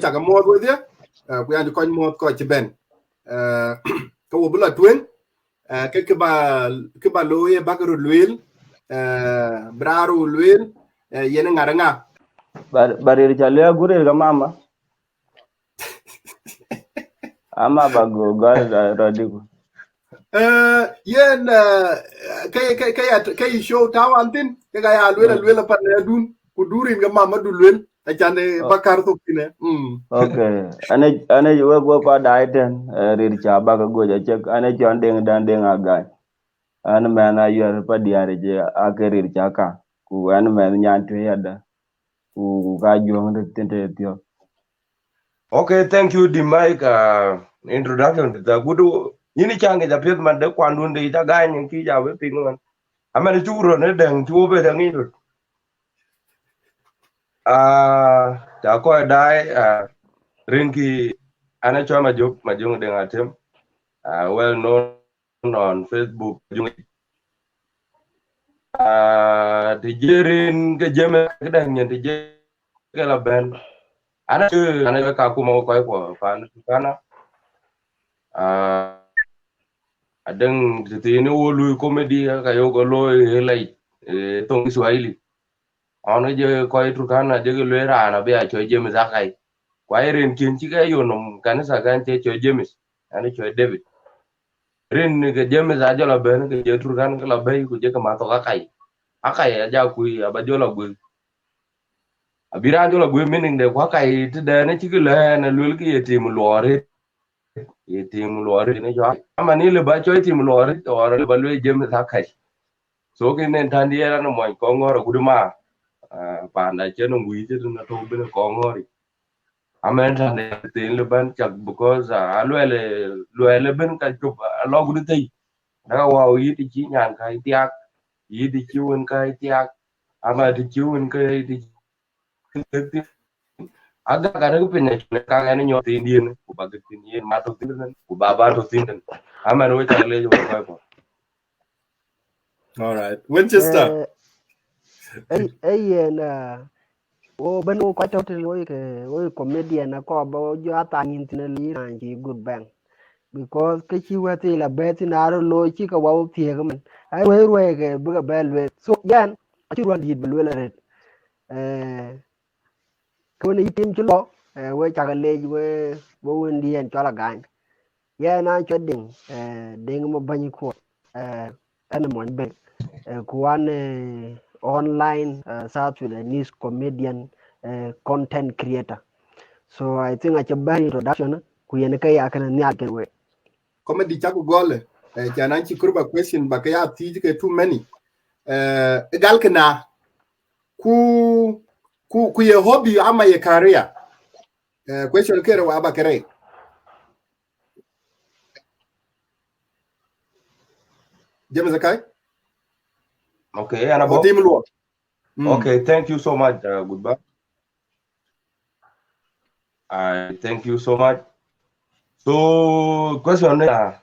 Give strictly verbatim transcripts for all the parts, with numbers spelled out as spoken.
cak muɔ̈th wedhie, eh, ku yan kɔc muɔ̈th kɔc cï bɛ̈n. Eh, ke wo bï lɔ tueŋ, eh, ke kë ba, kë ba looi ë bäk röt lueel, eh, bï raan rou lueel, eh, yen ŋa ŋa. Ba, ba rëër ca lueel agut rëër ke mama. Ama ba go gɔl rɔt diku. Eh, yen, eh, ke, ke, ke ya, ke yï show tau an thin, ke ka ya luel, luel apan ne dun, ku durin ke mama du luel, acan, eh, ba kar thok thin, eh. Mm. Okay. Ane, ane we go pa dai ten, eh, rëër ca ba ke go ja check, ane chon deng dan deng agai. An man a yuɛr pa diari je ake rëër ca ka. Ku an man nyan tu yada. Ku, ku ka juɔŋ de thin te thiɔk. Okay, thank you, Dimai, ka introduction to the good. Yïn cä ŋic apiɛth man de kuandun de ca gany ki ja we piŋ man. Aman cuk rɔt ne dɛŋ cu be dɛŋ rɔt. Ah, ta kɔc dai, ah, rin ki ana cɔl Majok, Majok Deŋ Atem. Ah, well known on Facebook. Ah, ti jerin ke jeme ke dɛŋ nyen ti je ke la bɛn. Ana, ana ka kuma ko kɔc ko pan kana. Ah, adeng ti ni wo lui comedy ka yo ko lo e lai, eh, tong Swahili. Ɔn ke je kɔc Turkana je ke lueel raan abï a cɔl James Akai. Ku aye rin cin cï ke yo nom kanitha kan cï cɔl James, an cɔl David. Rin ke James a jɔl abɛn ke je Turkan ke la bɛ̈i ku je ke math thok Akai. Akai aja kui aba jɔl aguël. Abï raan jɔl aguël meaning de ku Akai tëdɛn cï ke lɛ̈ɛ̈n aluel ke ye tim luɔɔr. Ye tim luɔɔr rin cɔl. Ama ni le ba cɔl tim luɔɔr, or le ba luel James Akai. So kin nen tän diɛɛr an muɔny kɔŋ ŋɔ̈r agut ma, ah, panda cïn ŋuic tëtën atɔ̈u bïn kɔŋ ŋɔ̈r. Amɛn tän de thin le bän cak because, ah, aluɛl, luɛl bïn ka cop alɔ gut thëi. Daka wau yït cï nyan ka thiak, yït cï wën ka thiak, ama të cï wën ka yït cï Agak arëk piny acïn ka ɣɛn nyɔk thin diën, ku ba ke thin yen mat tɔ̈ thin tën, ku ba ban tɔ̈ thin tën. Aman we cak leec we kɔc kɔ̈k. All right. Winchester. Eh, eh, eh, yen, ah, wo ben wo kɔc tɔ̈ tën wo ke, wo comedian akɔ ba wo jɔ athaŋ nyin thin li raan cï good bang. Because ke cï wɛ̈t thii la bɛ̈ɛ̈th thïn aa röt looi cï ke wau thiëëk ëmën. Ai wëi ruɛɛi ke bï ke bɛ lueel. So, yɛn, acï ruɔn dïït bï lueel arëët. Eh, ke wën yï tim cï lɔ, eh, we cak leec we, we wëndiɛn cɔl agany. Yɛn aa cɔl Deŋ, eh, Deŋ ma bäny kuɔt, eh, ɛn mony Bɛ̈ny, eh, ku an, eh, online, eh, South Sudanese comedian, eh, content creator. So I think acï bɛ̈n introduction, ku yen ke ya kënë nhial kën we. Comedy cak gɔl, eh, can an cï kɔɔr ba question ba ke ya thiëc ke too many. Eh, gal këna, ku, ku, ku ye hobby ama ye career. Eh, question kere wa ba kere. James Akai? Okay, ana bo. Tim luɔ. Mm. Okay, thank you so much, uh, goodbye. I thank you so much. So, question ni, uh,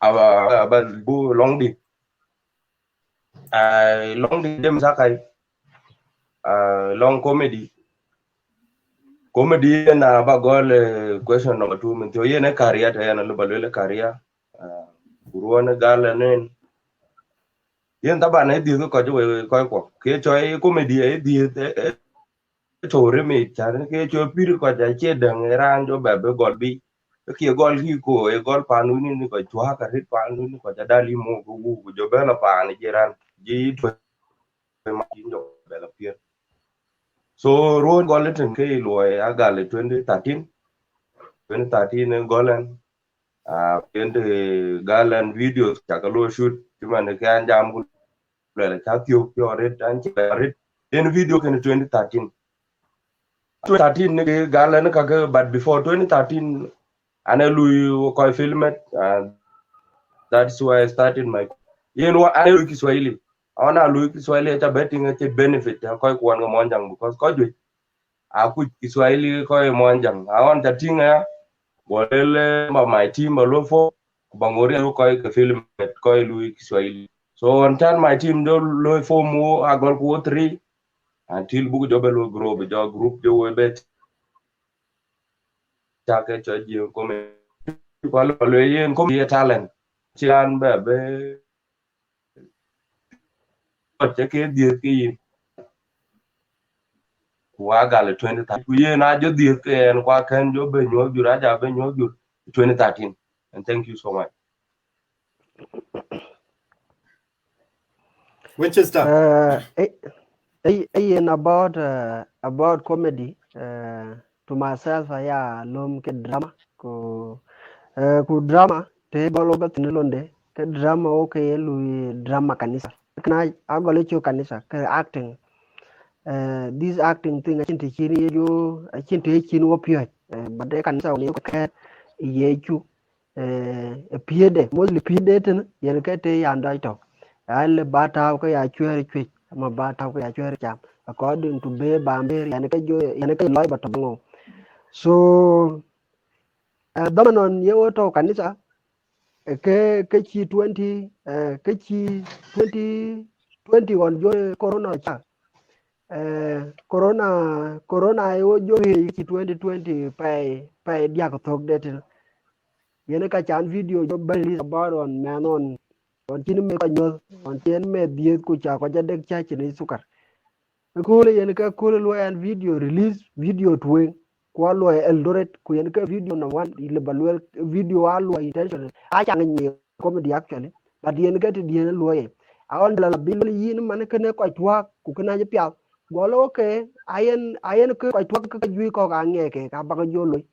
aba, aba bu long di. Uh, long di James Akai. Uh, long comedy. Comedy na ba gɔl, uh, question number two min thio yen e career ta yen a luba lwel e career. Uh, kuruon gal nen. Yen taban e dhieth kɔc we kɔc kɔ. Ke choi comedy e dhieth e, e, to remi chan ke choi pir kɔc a che dang ran jo bɛ be gɔl bi. Ke gɔl ki ko e gɔl panu ni ni kɔc chwa ka rit panu ni kɔc a dali mo ku ku jo bɛ la pan jiran. Ji to ma tin jo bɛ la pier. So ruon gɔl tin ke luɔi agal twenty thirteen. Twenty thirteen gɔl en. Ah, kende gal en videos cak lo shoot, cuman ke an jam ku lɛl ca thiok pio rit, an ci rit. En video kene twenty thirteen. Twenty thirteen ni ke gal en ka ke, but before twenty thirteen, an e lui kɔc film it, uh, that's why I started my, yen wa, an e lui Kiswahili. An a lui Kiswahili, aca betting aca benefit, kɔc kuɔn ke Mwanjang, because kɔc juëc akuc Kiswahili kɔc Mwanjang. Aɣɔn ca tïŋ aya, go lel, eh, ba my team ba lo form, ku ba ŋor riɛl kɔc ke film kɔc lui Kiswahili. So ɣɔn can my team do lo form wo, agɔl ku wo three, until buk jɔ be lo grow, be jɔ group jɔ wo bet. Cak ke cɔc jiëŋ comedy. Ku alɔ lueel yen comedy ye talent. Cï raan bɛ bï kɔc cï ke dhiëth ke yïn. Ku agal ë twenty thirteen. Ku yen a jɔ dhiëth ke ɣɛn, ku akën jɔ bɛ nyuɔ̈th jur, aja bɛ nyuɔ̈th jur twenty thirteen. And thank you so much. Winchester. Uh, eh, eh, eh, and about, uh, about comedy, uh, to myself, I alum ke drama, ku, uh, ku drama, te bolo ka tin londe, ke drama, okay, lui drama kanisa. Kana agole cho kanisa, ke acting. Uh, this acting thing, achin te chin ye jo, achin te chin wo pio. Uh, but the kanisa one ke ye chu. Eh, e piëëde, mostly piëëde tënë, yen ke te yan dɔc tɔ̈. An le ba tääu ke ya cuɛɛr cuëc, ama ba tääu ke ya cuɛɛr cam. According to be ba ber, yen ke jo, yen ke lɔc ba tɔ̈ ŋö. So, eh, dhaman ɣɔn ye wo tɔ̈ kanisa, eh, ke, ke cï twenty, eh, ke cï twenty twenty ɣɔn jo corona ca. Eh, corona, corona ye wo jo ye cï twenty twenty pɛi, pɛi diak thok de tënë. Yen ka can video jɔ bɛ̈n release about on mɛnh ɣɔn, ɣɔn cïn meth kɔc nyuɔ̈th, ɣɔn cïn meth dhiëth ku ca kɔc adek ca cin sukar. Ëköölë yen ke köölë luɔi ɛn video release, video tueŋ, ku aluɔi Eldoret, ku yen ke video number one, le ba luel video aluɔi intentional. Aca ŋic mi comedy actually, but yen ke të diën luɔi. Aɣɔn la la bï luel yïn man kënë kɔc tuak, ku kënë acï piath. Gɔl okay, ayen, ayen ke kɔc tuak ke juëc kɔ̈k aŋiɛc ke, ka bak jɔ loi.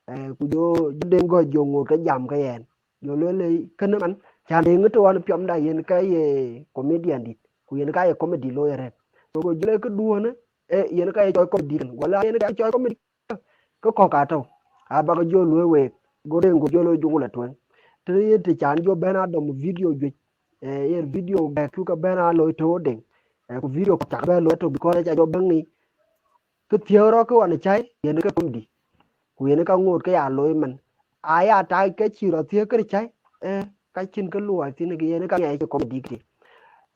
Eh, ku jɔ, jɔ den gɔc jɔ ŋot ke jam ke yɛn. Jɔ lueel kënë man, can de ŋit ɣɔn piɔmda yen ka ye comedian dit, ku yen ka ye comedy looi arɛt. So, go jɔ le këduɔ̈në, eh, yen ka ye cɔl comedy kën. Go la yen ka ye cɔl comedy, ke kɔ̈k atɔ̈u. Abak jɔ lueel week, go den go jɔ looi juŋ la tueŋ. Të ye të can jɔ bɛ̈n adɔm video juëc, eh, yen video gɛk cu ke bɛ̈n a looi tɔ̈u deŋ. Eh, ku video kɔ̈k cak bɛ̈n looi tɔ̈u because aca jɔ bɛ̈n ŋic. Kë thiëëk rɔt kë ɣɔn cai, yen ke comedy. Ku yen ka ŋoot ke ya looi man. Aya tak ke cï rɔt thiëëk kë cai, eh, ka cïn kë luɔi thïn ke yen ka ŋiɛc ke comedy ke.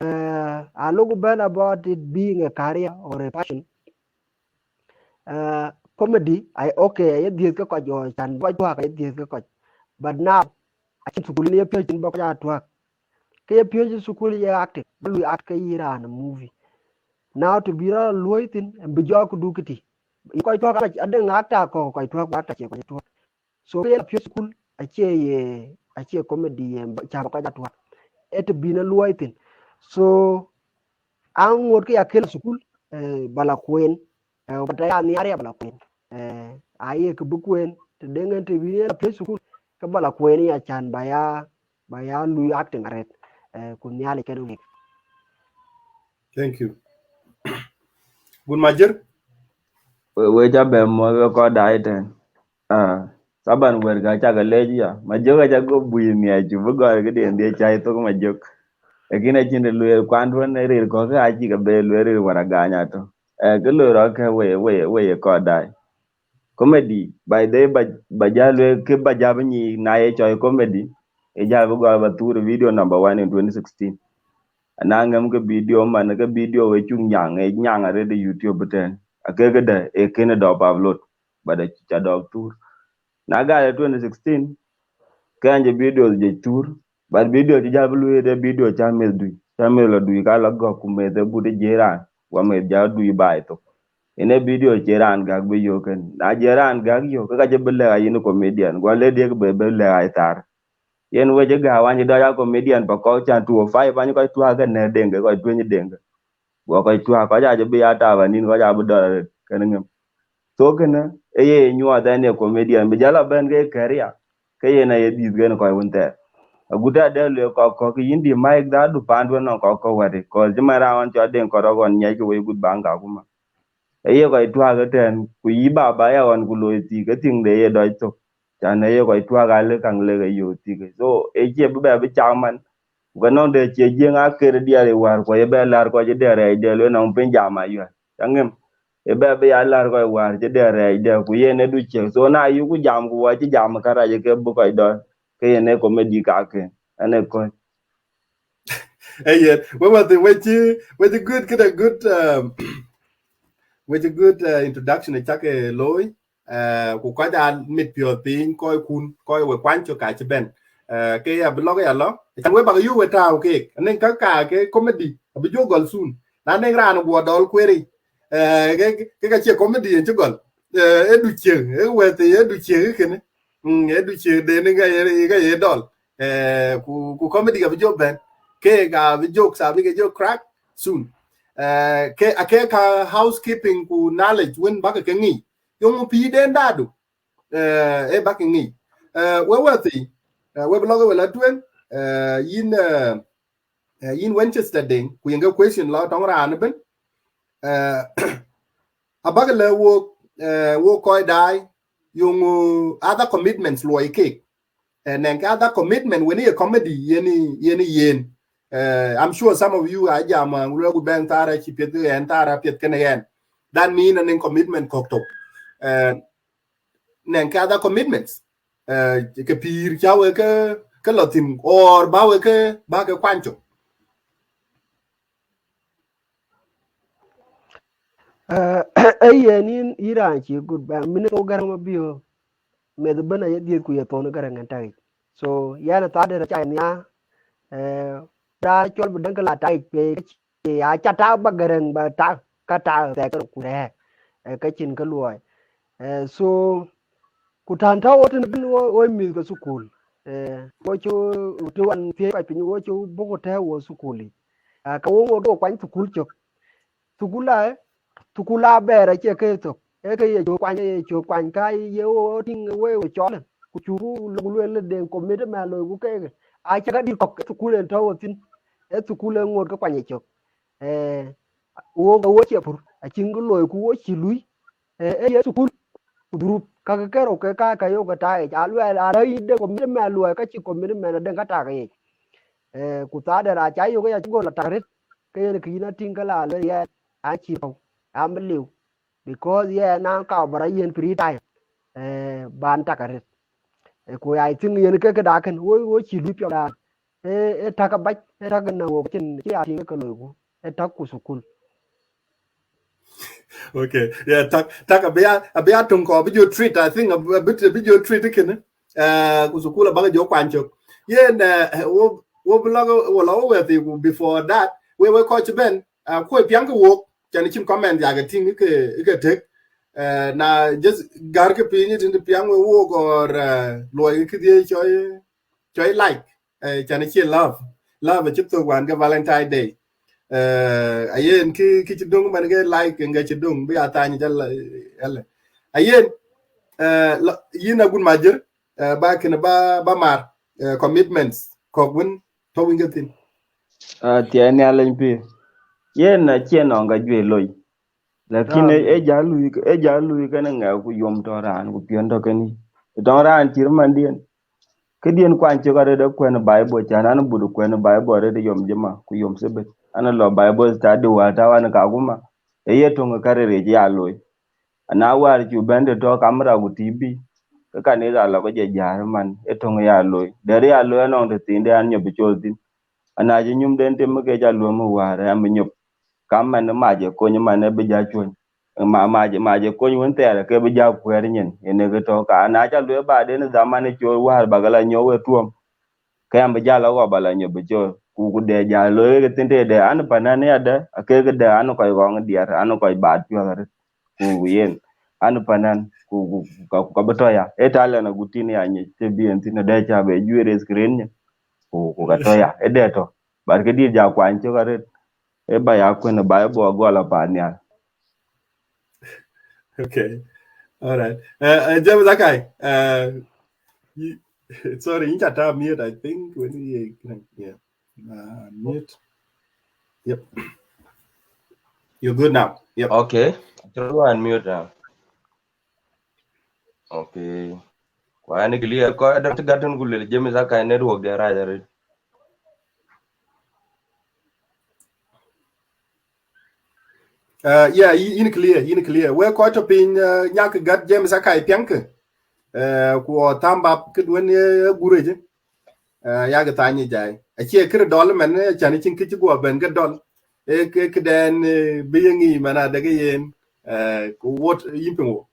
Eh, a lok bɛ̈n about it being a career or a passion. Eh, comedy, ai, okay, aye dhiëth ke kɔc, ɣɔn can kɔc tuak aye dhiëth ke kɔc. But now, acïn thukul ye piööc cïn bä kɔc a tuak. Ke ye piööc thukul ye acting, bä lui act ke yï raan movie. Now to be rɔt luɔi thïn, bï jɔ këdu këtï. Ye kɔc tuak, adek actor kɔ̈k kɔc tuak, actor cie kɔc tuak. So ke ye la piööc thukul, acie ye, acie comedy ye, ca bä kɔc a tuak. Ee të bïn a luɔi thïn. So, aŋot ke ya kel thukul, eh, ba la kueen. Eh, but aya nhiaar ya ba la kueen. Eh, aye kë bï kueen, të deŋ en të bï ye la piööc thukul, ke ba la kueen ya can ba ya, ba ya lui acting arɛt. Eh, ku Nhialic kën wek. Thank you. Gun Majir. We, we ca bɛ muɔ̈th we kɔc daai tɛ̈n. Ah, Thaban wɛ̈t ka cak leec ya. Majök aca go bui miac cu bï gɔl këden dhie cai thok Majök. Lakin acïn të lueel kuan duɔ̈n ë ril kɔ̈k ke acï ke bɛ lueel ril wär agany atɔ̈. Eh, kë loi rɔt ke we, we, we ye kɔc daai. Comedy, by the way, ba, ba ja lueel kë ba ja bï nyic na ye cɔl comedy, ë jal bï gɔl ba thuur video number one in twenty sixteen. Ana ŋɛm ke video man, ke video we cuk nyaŋ, ë nyaŋ arëët ë YouTube tɛ̈n. Akek këdë, ë kënë dɔp upload, but aca dɔp thuur. Na gal ë twenty sixteen, ke an jɔ videos juëc thuur, but video cï jal bï lueel de video ca meth dui, ca meth la dui ka la gɔ̈k ku meth ë but ë jiëc raan, wa meth ja dui baai thok. Yen ë video cie raan gäk bï yök kën. Na jɔ raan gäk yök, ke ka cï bï lɛ̈k ayïn comedian, guɔ le diëk bï, bï lɛ̈k ai thar. Yen wec ë gäk wany cï dɔc a comedian pa kɔ̈k can two oh five, wany kɔc tuak ke nɛ̈k deŋ ke, kɔc tueny deŋ ke. Guɔ kɔc tuak, kɔc acï bï ya tap anin, kɔc abï dɔl arëët, kën ŋëm. So kënë, ë ye nyuɔɔth ɛn ye comedian, bï jal a bɛ̈n ke career, ke yen aye dhiëth kën kɔc wën thɛɛr. Agut adɛ lueel kɔc kɔ̈k, ke yïn dï mic dhadu paanduɔ̈n nɔŋ kɔc kɔ̈k wɛ̈t, 'cause cï man raan ɣɔn cɔl deŋ kɔc rɔt ɣɔn nyiɛc ke wei gut baŋ kaku ma. Ë ye kɔc tuak ëtɛ̈n, ku yï baba ya ɣɔn ku loi thiik, ke thiŋde ye dɔc thok. Can ë ye kɔc tuak alë kaŋ lek ë yöök thiik. So, ë cie bï bɛ bï cak man, ku ke nɔŋ de cie jiëŋ aker diɛɛr ë wäär, ku ye bɛ lär kɔc ë dɛ rɛɛcdɛ, lueel nɔŋ piny jam ayuɛl. Ca ŋëm, ë bɛ bï ya lär kɔc wäär cï dɛ rɛɛcdɛ, ku yen ë du ciëk. So, na yuku jam, ku wɔ cï jam kärɛc ke bï kɔc dɔl, ke yen ë comedy kakë, ɛn ë kɔc. Ë yen, we wä thïn, we cï, we cï good, këdë good, um, we cï good, uh, introduction ë cak ë looi. Eh, ku kɔc aa mit piɔ̈ɔ̈th piny, kɔc kun, kɔc we kuany cök ka cï bɛ̈n. Eh, ke abï lɔk ya lɔ, can we bak yök we tääu keek. Anɔŋ ka ka ke comedy, abï jɔ gɔl soon. Na nɔŋ raan guɔ dɔl kueer yic, eh, ke, ke ka cie comedy yen cï gɔl. Eh, e du ciëk, e wɛ̈th, e du ciëk kënë. Mm, e du ciëk den ka ye, ka ye dɔl. Eh, ku, ku comedy ka bï jɔ bɛ̈n. Keek abï jokes, abï ke jɔ crack soon. Eh, ke, ake ka housekeeping ku knowledge wën bäk ke ŋic. Yöŋ pïïr den dadu. Eh, e bäk ŋic. Eh, we wɛ̈th, eh, we bï lɔk we la tueŋ, eh, yïn, eh, eh, yïn Winchester Deng, ku yen ke question lɔ tɔŋ raan ëbën. Eh, abäk lɛ wok, eh, wok kɔc daai, yöŋ other commitments luɔi keek. Eh, nɛŋ ke other commitment wën ye comedy yen, yen, yen. Eh, I'm sure some of you are jam, uh, wula ku bɛn thara cï piɛth ke ɣɛn, thara piɛth kënë ɣɛn. That mean anɔŋ commitment kɔ̈k tök. Eh, nɛŋ ke other commitments. Eh, ke pïïr ca we ke, ke lɔ thïn, or ba we ke, ba ke kuany cök. Eh, eh, yen yïn, yïn raan cï gut ba, min thok Garaŋ Mabiöör, meth bën aye dhiëth ku ye thon Garaŋ ŋɛn tak yic. So, yɛn ë thaar dɛ̈t aca nhiaar, eh, raan cɔl bï däŋ ke la tak yic, pe ke cï ya ca tak ba Garaŋ ba tak, ka tak thɛɛr ku rɛ̈ɛ̈r, eh, ke cïn kë luɔi. Eh, so, ku tän tɔ̈u wo tën bïn wo, wo mïth ke thukul. Eh, wo cï, të wan thiëëc kɔc piny, wo cï buk tɛ̈ɛ̈u wo thukul yic. Ah, ka wo ŋot wo kuany thukul cök. Thukul a, thukul a bɛɛr acie ke thök. Ee ke ye cök kuany, ye cök kuany ka ye wo tïŋ we, we cɔl. Ku cuk lok lueel de commitment loiku keek. Acie ka dït kɔ̈k, thukul en tɔ̈u wo thïn. Ee thukul en ŋot ke kuany ye cök. Eh, wo, wo cie pur, acïn kë loiku wo cï lui. Eh, ee ye thukul, ku dhurup, ka ke kerou ke ka, ka yok ke tak yic. A luɛɛl, a rɛ̈c de commitment luɔi, ka cï commitment adɛŋ ka tak yic. Eh, ku thaar dɛ̈t aca yok ya cï gol atak rit, ke yen kë yïn a tïŋ ke la lueel yɛn, an cï pɔ̈u, an bï liu. Because yɛn an ka bä rɔt yen free time, eh, ban tak rit. Eh, ku I think yen ke këda kën, wo, wo cï lui piɔ̈u dan. Eh, eh, tak abac, eh, tak na wo cïn cï a tïŋ ke loiku, eh, tak ku thukul. Okay. Yeah, tak, tak abï ya, abï ya töŋ kɔ̈k, abï jɔ treat, I think, abï, abï, abï jɔ treat kënë. Eh, ku thukul abäk jɔ kuany cök. Yen, eh, wo, wo bï lɔ, wo lɔ wo wɛ̈th yic, ku before that, we, we kɔc cï bɛ̈n, ah, kuɔ̈c piɛŋ ke wok, can cïn comment ya ke tïŋ ke, ke tek. Eh, na just gär ke piny tïn piɛŋ we wok or, eh, luɔi ke dhiëc cɔi, cɔi like. Eh, can cie love. Love acï thök wan ke Valentine Day. Eh, ayen kë, kë cï döŋ man ke like, ke cï döŋ, bï a thany jal, eh, ele. Ayen, eh, la, yïn agun majir, eh, ba kënë ba, ba mar, eh, commitments kɔ̈k wën tɔ̈ wïn ke thïn. Ah, thiɛɛi Nhialic pïïr. Yen acie nɔŋ ka juëc loi. Lakin e, e ja lui, e ja lui kënë ŋɛk ku yom tɔ̈ raan ku piɔ̈n tɔ̈ kënë. Tɔ̈ raan cït mandiɛn. Këdiɛn kuany cök arëët ë kuɛn Bible, can an but kuɛn Bible arëët yom jëma ku yom thibit. An lɔ Bible study wäär tɔ̈u an kakuma. E ye töŋ ë kariric ya looi. Ana wäär cu bɛ̈n të tɔ̈ kamera ku T V, ke kanitha lɔ ke jɔ jäär man, e töŋ ya looi. Dɛ̈t ya looi anɔŋ të thiinde an nyop col thïn. Ana cï nyumden tim ke ca luɔ̈m wäär an bï nyop. Kam man mac ë kony man ë bï ja cuɔ̈ny. Ma, mac, mac ë kony wën thɛɛr ke bï ja kuɛ̈ɛ̈r nyin, yen ë ke tɔ̈ ka. Ana ca lueel baden dhaman ë col wäär bä ke la nyop ë tuɔ̈m. Ke an bï ja la ɣɔ̈p ala nyop ë col. Ku, ku dɛ ja looi ke thïn tëde an panan ë adɛ, ake ke dɛ an kɔc ɣɔŋ diɛɛr, an kɔc baat piɔ̈ɔ̈th arëët. Ku, ku yen, an panan, ku, ku, ku ka, ku ka bï tɔ̈ ya. Ee talent agut tïn ya nyic, të bï en thïn adɛ ca bɛ juëër ë screen nyin. Ku, ku ka tɔ̈ ya, ee dɛ tɔ̈. But ke dït ja kuany cök arëët. Ee ba ya kuën ë Bible agɔl apath nhial. Okay. All right. Uh, uh, James Akai, uh, you, sorry, in chat mute, I think, when you, yeah. Uh, mute. Yep. You're good now. Yep. Okay. Through and mute now. Okay. Kwa ni clear. Ko da ta gatun kulil James Akai network de right. Uh, yeah, yïn clear, yïn clear. We kɔc tɔ̈ piny, uh, nyak gat James Akai piɛŋkë. Uh, ku thumb up kë duën ye gurëjë. Uh, yak thany jai. Acie kërë dɔl man, eh, can cïn kë cï guɔ bɛn ke dɔl. Eh, ke këdɛn, eh, bï ye ŋic man adek yen. Uh, ku wot yïn piŋ wo.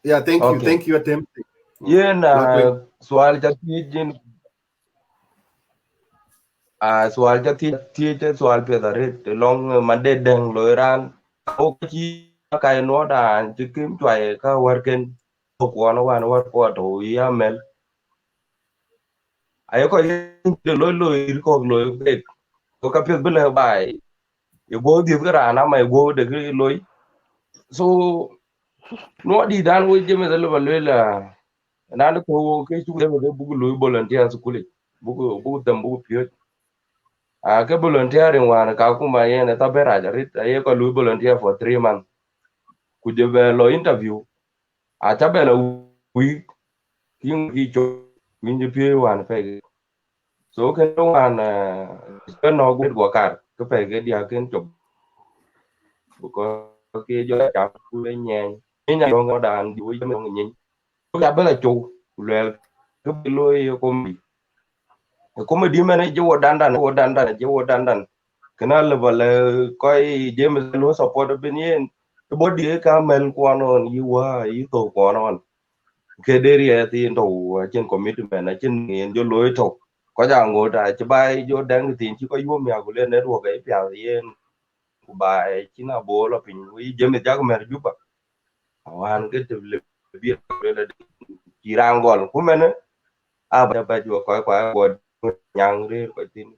Yeah, thank you, okay. Thank you, Atem. Yen, uh, sual ca thiëc yen, uh, sual ca thiëc, thiëc, sual piɛth arët, lɔŋ, uh, mande dɛŋ loi raan, ok, ci ka nuɔɔt an, ci kim tuai ka wärken, thok kuɔn wan wär kuɔ tɔ̈u ya mɛl. Aye kɔc de loi loi kɔk loi kek. Ko ka piɛth bï lɛ̈k baai. Ye guɔ dhiëth ke raan ama ye guɔ de ke loi. So, nuɔ dït dan wo James lëba lueel, ah, nan ko wo ke cuk de buk loi volunteer school. Buk, buk them buk piöc. Ah, ke volunteering wan ka kuma yen e thabe rac arit. Aye kɔc loi volunteer for three months. Ku jɔ bɛ lɔ interview. Aca bɛ lɔ week, ki ŋö ki cop, winy cï piööc wään pɛi kek. So kën wään, eh, kën nɔ̈k guet guɔ kar, ke pɛi ke diäk kën cop. Because ke jɔ cam ku le nyiɛɛny. Nyiɛɛny ayɔŋ ŋɔdan, di wec jam yɔŋ nyiɛɛny. Ku ca bɛ lɔ cop, ku luɛl, ke bï looi ye comedy. Ë comedy mɛn ë jɔ wo dandan, wo dandan, jɔ wo dandan. Kënë lëbɔ lɛ kɔc James lo support bïn yen. Ë bɔ̈ diëë ka mɛl kuɔn ɣɔn, yï wä, yï thou kuɔn ɣɔn. Ke deri ɛ thiin tɔ̈u, acïn commitment, acïn yen jɔ looi tɔ̈u. Kɔc aŋot acï baai jɔ dɛŋ thiin cï kɔc yuɔ̈m ya ku le network ë piath yen. Ku baai cïn abor lɔ piny, wï James jak mɛr Juba. Awan ke tïp le bï le ci raan gɔl. Ku mɛn, a ba ba jɔ kɔc kua guɔ nyaŋ rëër kɔc thïn.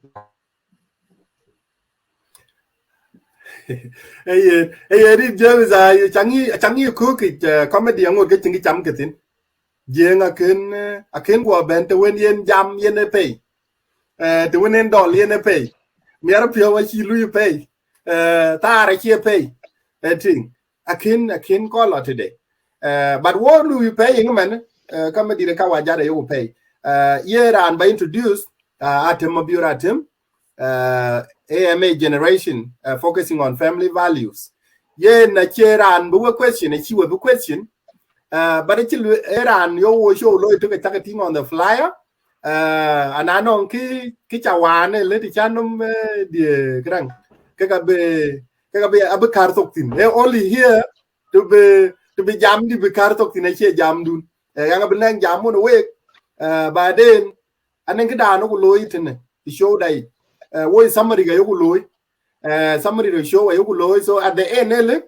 Eye, eye, ri James, a, caŋi, caŋi kuk, eh, comedy aŋot ke cïn cam ke thïn. Jiëŋ akën, eh, akën guɔ bɛn të wen yen jam yen ë pɛi. Eh, të wen yen dɔl yen ë pɛi. Miɛr piɔ̈u acï lui pɛi. Eh, thaar acie pɛi. Eh, tïŋ. Akën, akën kɔn lɔ tëde. Eh, but wo lui pɛi yiŋ mɛn, eh, ka madït ka wa jat ayoku pɛi. Eh, ye raan ba introduce, eh, Atem Mabior Atem, eh, A M A generation, eh, focusing on family values. Ye na cie raan bï we question, acï we bï question. Eh, but acï lui, eh, raan yo wo show looi tök acak tïŋ on the flyer. Eh, ana nɔŋ ki, ki ca wan, eh, leti ca nom, eh, die kran. Ke ka be, ke ka be, abi kar thok thïn. Eh, only here to be, to be jam di bi kar thok thïn, acie jam dun. Eh, yaŋ abi nɛŋ jam wun wek. Eh, baden, anɛŋ ki dan ku looi tënë, i show dai. Eh, wo summary ka yoku looi. Eh, summary the show yoku looi. So at the end, ele,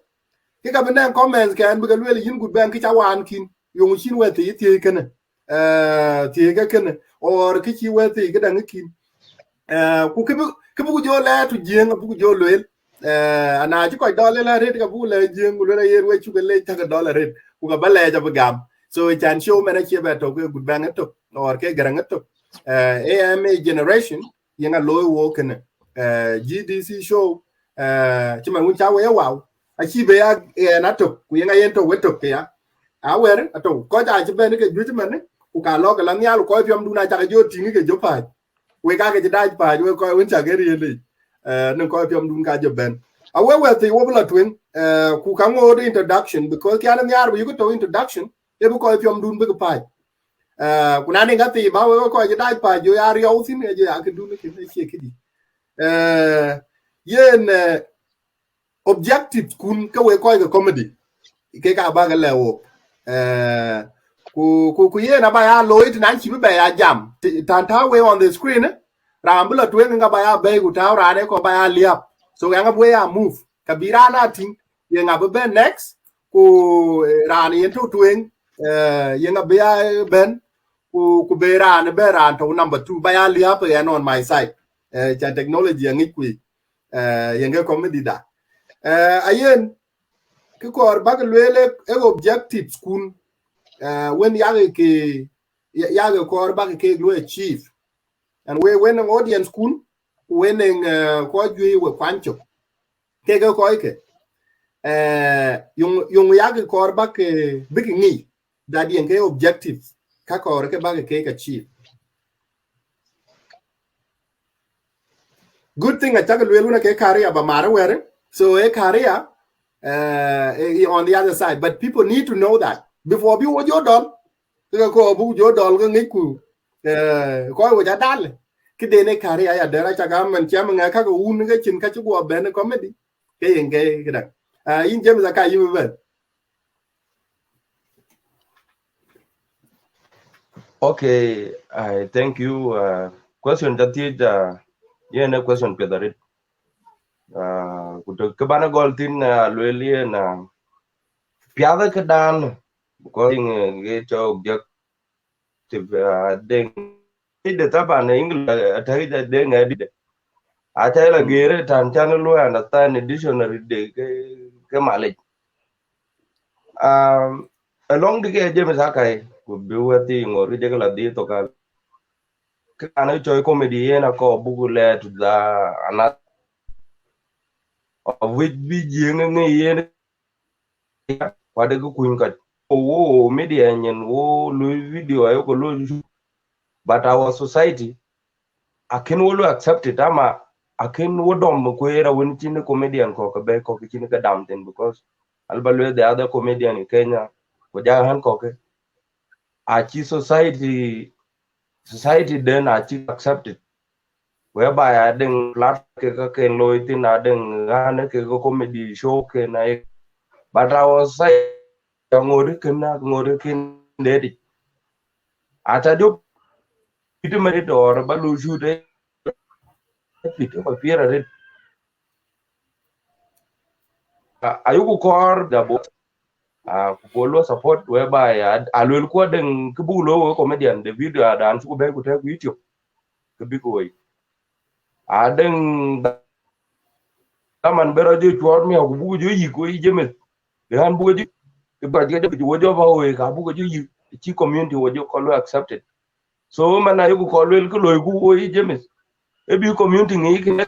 ki ka bi nɛŋ comments kɛn bi ka lueel yïn gut bɛn ki ca wan kin. Yöŋ cin wɛth thiëc thiëc kënë. Eh, thiëëc ke kënë, or kë cï wɛ̈t thiëëc këdäŋ ë kïn. Eh, ku kë bï, kë bï ku jɔ lɛɛr tu Jiëŋ, abï ku jɔ lueel. Eh, ana cï kɔc dɔl ëlä arëët, ka bï ku lɛɛr Jiëŋ, ku lueel ayer wec cuk ë lec cäkë dɔl arëët, ku ka bä lɛɛc abï gam. So, can show mɛn acie bɛ tök ke gut bɛŋ ëtök, or ke gäräŋ ëtök. Eh, A M A generation, yeŋa looi wo kënë. Eh, G D C show, eh, cï man wun ca we ye wau. Acï be ya, eh, na tök, ku yeŋa yen tök we tök ke ya. Awɛr atɔ̈u, kɔc aa cï bɛ̈n ke juëc mɛn, ku ka lɔ̈k ke la nhial, kɔc piɔmdun acak jɔ tïŋ ke jɔ pääc. Wek ka ke cï dac pääc, wek kɔc wën cak ke riël yic, eh, në kɔc piɔmdun ka jɔ bɛ̈n. Awe wɛ̈th thii wo bï lɔ tueŋ, eh, ku ka ŋoot introduction, because kian nhiaar bï yök tɔ̈u introduction, e bï kɔc piɔmdun bï ke pääc. Eh, ku na niŋ ka thii ba wek kɔc cï dac pääc, jɔ ya riɔu thïn, e jɔ ya këdun kën, e cie këdï. Eh, yen, eh, objectives kun ke we kɔc ke comedy, ke ka bä ke lɛ wo. Eh, ku, ku, ku yen aba ya looi tënan cï bï bɛ ya jam. Ti-, tan tääu we on the screen, eh, raan bï lɔ tueŋ ŋa ba ya bɛ̈i ku tääu raan e kɔ ba ya liap. So ŋa bï we ya move. Ka bï raan a tïŋ, ye ŋa bï bɛ̈n next, ku, eh, raan yen tɔ̈ tueŋ, eh, ye ŋa bï ya, eh, bɛ̈n, ku, ku be raan, be raan tɔ̈ number two, ba ya liap yen on my side. Eh, ca technology aŋic kui. Eh, yen ke comedy da. Eh, ayen, kë kɔɔr bäk lueel e, e objectives kun, eh, wen yak ke, ya-, yak kɔɔr bäk ke lueel achieve. And we wen audience kun, wen, eh, kɔc juëc we kuany cök. Ke ke kɔc ke. Eh, yöŋ, yöŋ yak kɔɔr bäk, eh, bïk ŋic. That yen ke objectives, ka kɔɔr ke bäk ke achieve. Good thing acak lueel wun ke career ba mar wɛ̈r. So e career, eh, e, on the other side, but people need to know that before bi wo jɔ dɔl, ke ko bu jɔ dɔl ke ŋic ku, eh, kɔc wo ja dal. Këden e career ya dɛr acak amen cam ŋa ka ke wun ke cin ka cï guɔ bɛ̈n comedy. Ke yen ke këdäŋ. Ah, yïn James aka yï bɛ̈n. Okay, I thank you. Uh, question ca thiëc, uh, yen a question piɛth arët. Uh, ku të kë bän a gɔl thïn, uh, lueel yen, uh, piathë këdan, because, uh, ye cɔk jek tip, uh, deŋ. De thaban English, uh, atäk de deŋ adi de. Aca la gere tan can lu understand dictionary de ke, ke malec. Um, along di ke James Akai, ku bi wɛthi ŋor ke jek la dhi thokal. Ke an cɔi comedy yen akɔ buku lɛ to the another, of which bi jiëŋ ŋi yen kuat ke kuny kɔc. Wo, wo media nyin wo lui video ayo ko lui, but our society akin wo lo accept it, ama akin wo dɔm kueer awën cin comedian kɔk ke bɛ̈i kɔk cin ke dam thin, because alba lueel the other comedian in Kenya, ku ja ɣän kɔk ke, aci society, society den aci accept it, whereby adëŋ platform ke ka ken looi thin, adëŋ ɣän ke ke comedy show ken ai, but our society aŋoot ken, aŋoot ken deet. Ata jop pit merit or ba lu shoot, eh, pit ko pier arit. Ayuku kɔɔr da bo, ah, ku bo lo support, whereby a luel ku adëŋ ke bu lo we comedian, the video adan cu ku bɛ̈i ku tɛk ku YouTube, ke bï ku woi. Adëŋ daman bero jo cuɔr miau ku buku jo yik woi James. Ɣän buku jo, ke ba jo, jo wo jo ba woi ka buku jo yik, ci community wo jo ko lo accepted. So man ayuku ko luel ke loiku woi James, e bi community ŋic ke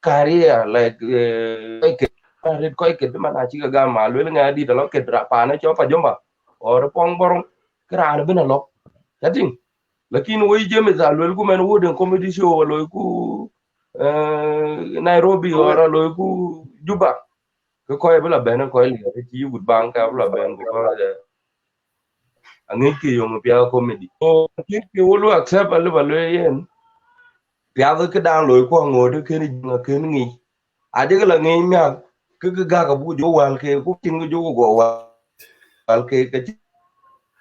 career, like, eh, kɔc ket, rit kɔc ket man acï ke gam a luel ŋɛ adït alɔ ket ra panë cɔ pa jomba or pɔŋ bɔrɔŋ, ke raan bin alɔ. Catiŋ, lakin woi James a luel ku mɛn wo den comedy show a loiku, eh, Nairobi or a loiku Juba, ke kɔc bi la bɛn kɔc liɛr ci yï gut baŋ ka bi la bɛn, because, eh, aŋic ke yöŋ piath comedy. So aŋic ke wo lu accept alë ba lueel yen, piath këdan loi ku aŋoot ken jiŋ aken ŋic. Adek la ŋic miak, ke ke gak abuk jo wal ke, ku tin ke jo go wal ke, ke ci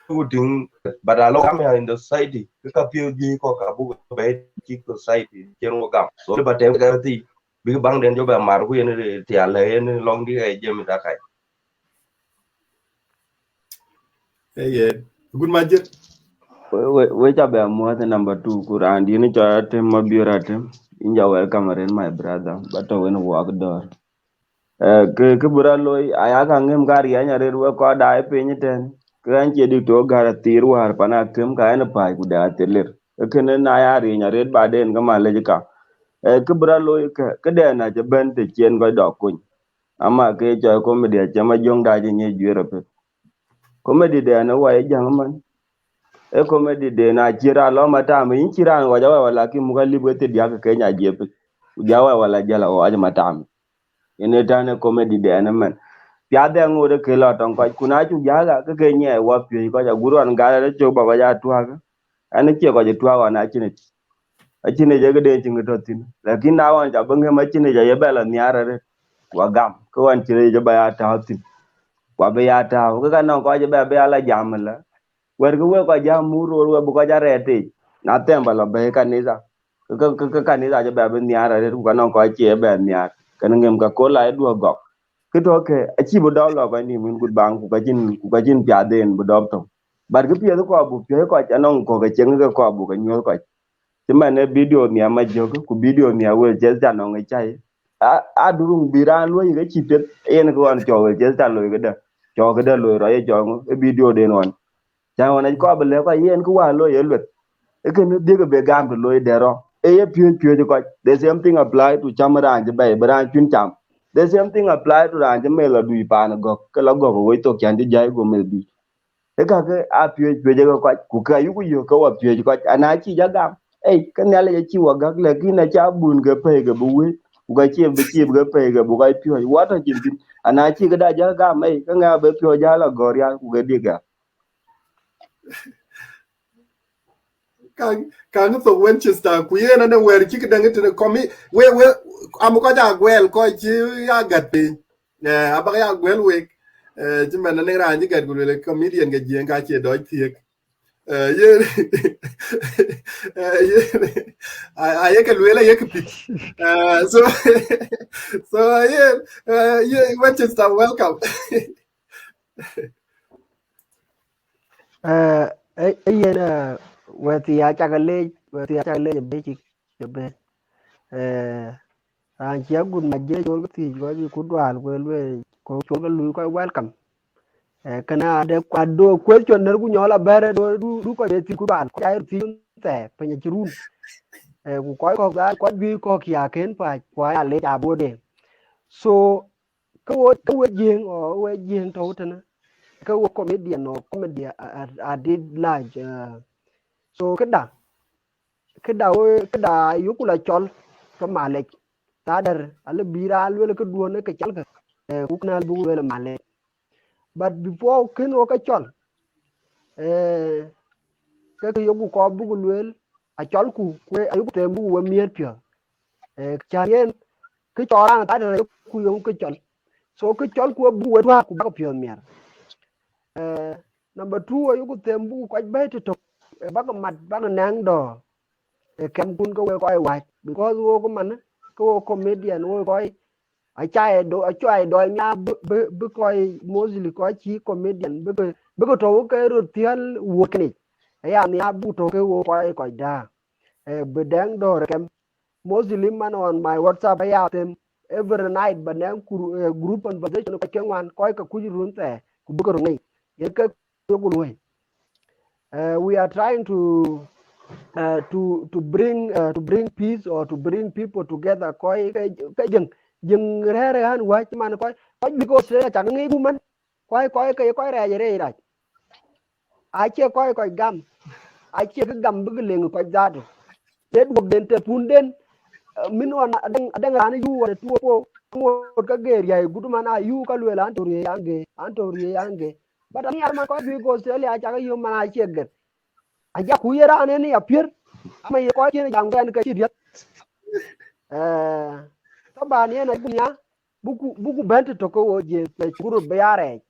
ku tiŋ, but a long come here in the society, ke ka piööc ji ko ka buk bɛ̈i ci society cien wo gam. So ba tem ka thi, bïk baŋ den jo bɛ mar ku yen tial yen long di ka James Akai. Eye, good magic. We, we, we ca bɛ muɔth number two, ku raan dini cɔ Atem Mabior Atem. Inja welcome rin, my brother. But when walk door. Eh, ke, ke bï rɔt looi, aya ka ŋëm ka riɛny arëët wek kɔc daai piny ëtɛ̈n. Ke ɣɛn cie dik tɔ̈ gär athir wäär pan akem ka ɣɛn ë päc ku dɛ athir lir. Ke kënë na ya riɛny arëët baden ke malec ka. Eh, ke bï rɔt looi kë, këdɛn acï bɛ̈n të cien kɔc dɔk kuny. Ama ke cɔl comedy acï ma jöŋda acï nyic juëër apeth. Comedy dɛn ë wai jäŋ man. Ë comedy den acï raan lɔ matam, yïn cï raan ɣɔc awɛ̈ wala ki muk alip ke thiërdiäk ke Kenya jiëp. Ku ja awɛ̈ wala jäl aɣɔc matam. Yen ë tɛ̈n ë comedy dɛn ëmën. Piath dɛ ŋoot ë ke lɔ tɔŋ kɔc, ku na cuk jäl a, ke ke nyiɛɛi wä piööc kɔc, agut ɣɔn gal rɔt cök ba kɔc aa tuääk. Ɛn ë cie kɔc ë tuääk ɣɔn acïn yic. Acïn yic ee këden cïn kë tɔ̈ thïn. Lakin na ɣɔn ca bï ŋëm acïn yic aye bɛ lɔ nhiaar arëët. Wa gam, ke ɣɔn cïn yic ë ba ya tääu thïn. Wa bï ya tääu, ke ka nɔŋ kɔc ë bɛ bï ya lɔ jam ëlä. Wɛ̈t kë wek kɔc jam mur roor wek bï kɔc arɛɛt tëc. Na thɛm ba lɔ bɛ̈i kanitha. Ke, ke, ke, ke kanitha acï bɛ bï nhiaar arëët, ku ka nɔŋ kɔc cie bɛ nhiaar. Kën ŋëm ka kol la ë duɔ̈k gɔk. Kë tɔ̈ ke, acï bï dɔm lɔ kɔc nïïm wën gut baŋ, ku ka cïn, ku ka cïn piath den bï dɔm thou. But kë piɛth kɔc buk piɔ̈ɔ̈c kɔc, anɔŋ kɔ̈k ke cieŋ ke kɔc buk ke nyuɔ̈th kɔc. Cï man ë video nhiam Majök, ku video nhiam Wël Ceth ca nɔŋ ë cäi. A, a duruŋ bï raan luɔ̈i ke cï piɛth, yen kë ɣɔn cɔk Wël Ceth ca loi këdë. Cɔk këdë loi rɔt ye cɔk ŋö, ë video den ɣɔn. Cän ɣɔn acï kɔc bï lɛ̈k kɔc yen kë wäär looi ye lueth. Ee kënë dhiëkë be gam të looi dɛ̈t rɔt. Ee ye piööc piööc kɔc. The same thing apply to cam raan cï bɛ̈i, bï raan cun cam. The same thing apply to raan cï meth lɔ dui paan ë gɔ̈k, ke lɔ gɔ̈k ë wec thok cän cï jäi go meth dui. Ee kakë aa piööc piööc ë ke kɔc, ku ke ayuku yök ke wa piööc kɔc. Ana cï ja gam, ei, ke Nhialic acï wa gäk, lakin acä bun ke pɛ̈i ke bï wëët, ku ka ciëp bï ciëp ke pɛ̈i ke bï kɔc piööc. Wa tɔ̈ cïn thïn, ana cï këda ja gam, ei, ke ŋɛk abï piɔ̈ɔ̈c jäl agɔ̈r rial, ku ke diëk ya. Kaŋ, kaŋ thok Winchester, ku yen ane wɛ̈ɛ̈r cï këdäŋ tënë kɔmi, we, we, am kɔc a guɛl kɔc cï ya gät piny. Eh, abak ya guɛl wek, eh, cï man ane raan cï gät ku lueel comedian ke jiëŋ ka cie dɔc thiëk. Eh, yen, eh, yen, a, a yeke lueel, a yeke pith. Eh, so, so, yen, eh, yen, Manchester, welcome. Eh, eh, eh, yen, eh, wɛ̈t ya cak leec, wɛ̈t ya cak leec, bï cïk, bï. Eh, raan cï agut mac je col ke thiëc, kɔc ku dual, ku lueel, ku col ke lui, kɔc welcome. Eh, kënë ade kuat do question nër ku nyɔl abɛ̈r, do du, du kɔc e thiëc ku dual, kɔc aye thiëc thɛɛr, piny acï run. Eh, ku kɔc kɔ̈k dha, kɔc juëc kɔ̈k ya ken pac, ku aya leec abode. So, ke wo, ke wo Jiëŋ, or wo Jiëŋ tɔ̈u tënë, ke wo comedian or comedy a, a, a did large, eh. So, këda, këda wo, këda yoku la cɔl, ke malec. Tadɛr, ale bï raan lueel ke duɔ̈n ke cɔl ke, eh, ku kënë al buk lueel malec. But before kën wo ke cɔl, eh, ke ke yoku kɔɔr buk lueel, a cɔlku, ku ayoku them buk we miɛt piɔ̈ɔ̈th. Eh, cän yen, ke cɔl raan tadɛr ayoku yom ke cɔl. So ke cɔlku buk we tuak, ku bak piɔ̈ɔ̈th miɛt. Eh, number two, ayoku them buk kɔc bɛ̈i tëtök, eh, bak mat, bak nɛŋ dɔ̈ɔ̈r. Eh, kɛmkun ke we kɔc wac, because wo ke man, ke wo comedian, wo kɔc, aca ye do, aca ye dɔɔc nhiaar bï, bï, bï kɔc, mostly kɔc cï comedian, bï ke, bï ke tɔ̈u ke röt thiäl wuɔ̈t kënic. Aya nhiaar buk tɔ̈u ke wo kɔc, kɔc dääk. Eh, bï dɛŋ dɔ̈ɔ̈r kɛm. Mostly man on my WhatsApp, aya them every night, ba nɛŋ kur-, eh, group conversation kɔc ke ŋuan, kɔc ke kuc run thɛɛr, ku bï ke röt ŋic. Yen ke yoku luɔ̈i. Uh, we are trying to, uh, to, to bring, uh, to bring peace or to bring people together. Kɔc ke, ke Jiëŋ, Jiëŋ rɛ̈ɛ̈r ɣän wäc man kɔc, kɔc bï ke Australia cak ŋic ku man. Kɔc, kɔc ke ye kɔc rɛɛc rɛɛc rac. Acie kɔc, kɔc gam. Acie kë gam bï ke leŋ kɔc dhadu. Te duɔ̈kden, te punden, eh, min ɣɔn adɛŋ, adɛŋ raan yu ɣɔn ë tuɔɔk po, ŋot ke geer yai gut man a yu ka lueel an tɔ̈ riëëc an ge, an tɔ̈ riëëc an ge. But ani ar man kɔc juëc ke Australia acak yom man acie geth. Ajaku ye raan en ya pier, ama ye kɔc cien jam kɛn ke cï riɛth. Eh, taban yen agun ya, buku, buku bɛ̈n tëtök ke wo je, pe cuk röt bï ya rɛɛc.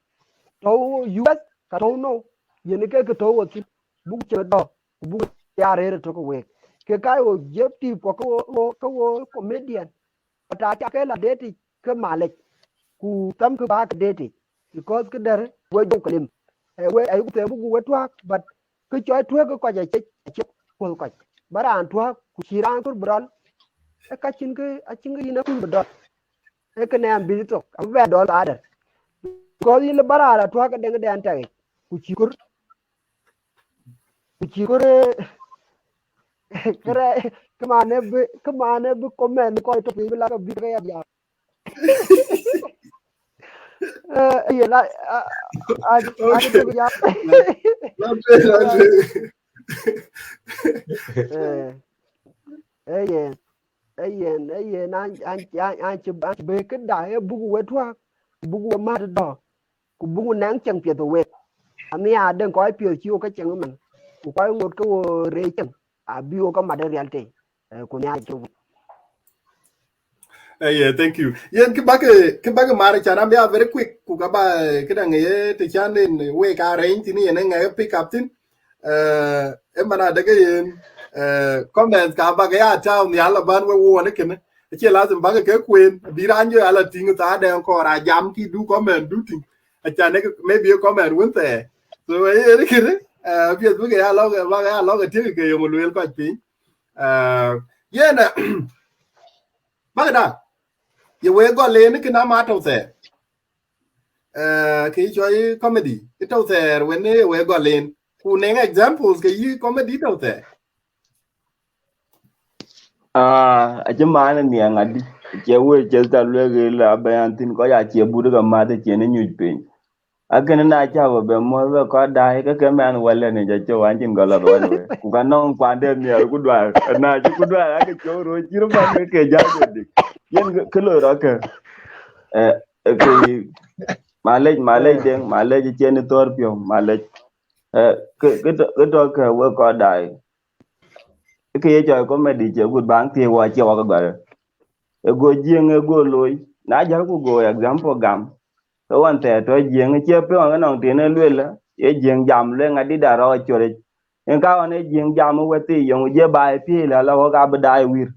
Tɔ̈u U S ka tɔ̈u nou, yen ke ke tɔ̈u wo thïn, buku cï dɔ̈, ku buku ya rëër tök ke week. Ke ka wo jep tïïp kɔ̈k ke wo, wo, ke wo comedian, but aca ke la deetic ke malec, ku thɛmkë bä ke deetic, because këdɛ̈r we jɔu ke lim. Eh, we, ayoku them buku we tuak, but kë cɔl tuek ke kɔc acie, acie puɔ̈l kɔc. Ba raan tuak, ku cï raan kör bï rɔl, ee ka cïn kë, acïn kë yïn akuc bï dɔl. Ee kënë an bï thok, abï bɛ dɔl adɛ̈r. Because yïn lë ba raan la tuak ke deŋ dɛn tɛk yic, ku cï kör, ku cï kör, eh, kërɛ, këman ë bï, këman ë bï comment kɔc tɔ̈ piny bï la ke bï ke ya diaal. Eh, yen, a, a, a, a, okay. Yen, yen, yen, yen, an, an, an, an cï, an cï bɛ̈i këda, ee buku we tuak, buku we mat dɔ̈ɔ̈r, ku buku nɛŋ cieŋ piɛth ë wek. Anhiaar adɛŋ kɔc piɔ̈ɔ̈th cï wo ke cieŋ ëmën, ku kɔc ŋot ke wo rëër cieŋ, abï wo ke mat ë riɛl tei, eh, ku nhiaar cök. Eh, yeah, thank you. Yen kë bäk, kë bäk mar can, I'm, yeah, very quick. Ku ka ba, eh, këdäŋ ye të can en, eh, wek arrange thïn, yen ŋɛk pick up thïn. Eh, e man adeke yen, eh, comments ka bäk ya town ya la ban we won kënë. Acie lazim bäk ke kuen, bï raan jɔ ya la tïŋ thaa dɛŋ kɔɔr a jam ki du comment du tïŋ. Acan ë maybe a comment wën thɛɛr. So, eh, yen kënë, eh, Facebook ya lɔ, bäk ya lɔ ke tiëk ke yom lueel kɔc piny. Eh, yen, eh, bäkda, ye wek gɔl en kën ama tɔ̈u thɛɛr. Eh, kë cɔl comedy, ë tɔ̈u thɛɛr wën ye wek gɔl en. Ku nɛŋ examples ke yï comedy tɔ̈u thɛɛr. Ah, acï man ë nhiaŋ adï. Acie wek cë tha luek ë la bɛ̈n thïn, kɔc acie but ke math ë cien ë nyuc piny. Akënë na cä bä bɛ muɔ̈th bɛ kɔc daai, ke ke mɛn wälë në jɔ cök, an cïn gɔl lɔ ruɔ̈n wei. Ku ka nɔŋ kuande miɛɛr ku duaar, na cï ku duaar, ake cök röör cï röt bän ke ke jäl bɛ dik. Yen kë, kë loi rɔt kë, eh, eh, kë, malec, malec deŋ, malec cien ë thɔ̈r piɔ̈u, malec. Eh, kë, kë tɔ, kë tɔ kë wek kɔc daai. Kë ye cɔl comedy cie gut bäŋ thiëëc wɔ cie wɔ ke gɔl. Ë go Jiëŋ ë go looi, na jäl ku go example gam. Ke ɣɔn thɛɛr tɔ Jiëŋ ë cie piɔ̈u ke nɔŋ tën ë lueel, ye Jiëŋ jam le ŋadï da rɔɔk cuɔric. Yen ka ɣɔn ë Jiëŋ jam ë wethii, yeŋö jɛ baai piëël ala ɣɔ̈k abï daai wir.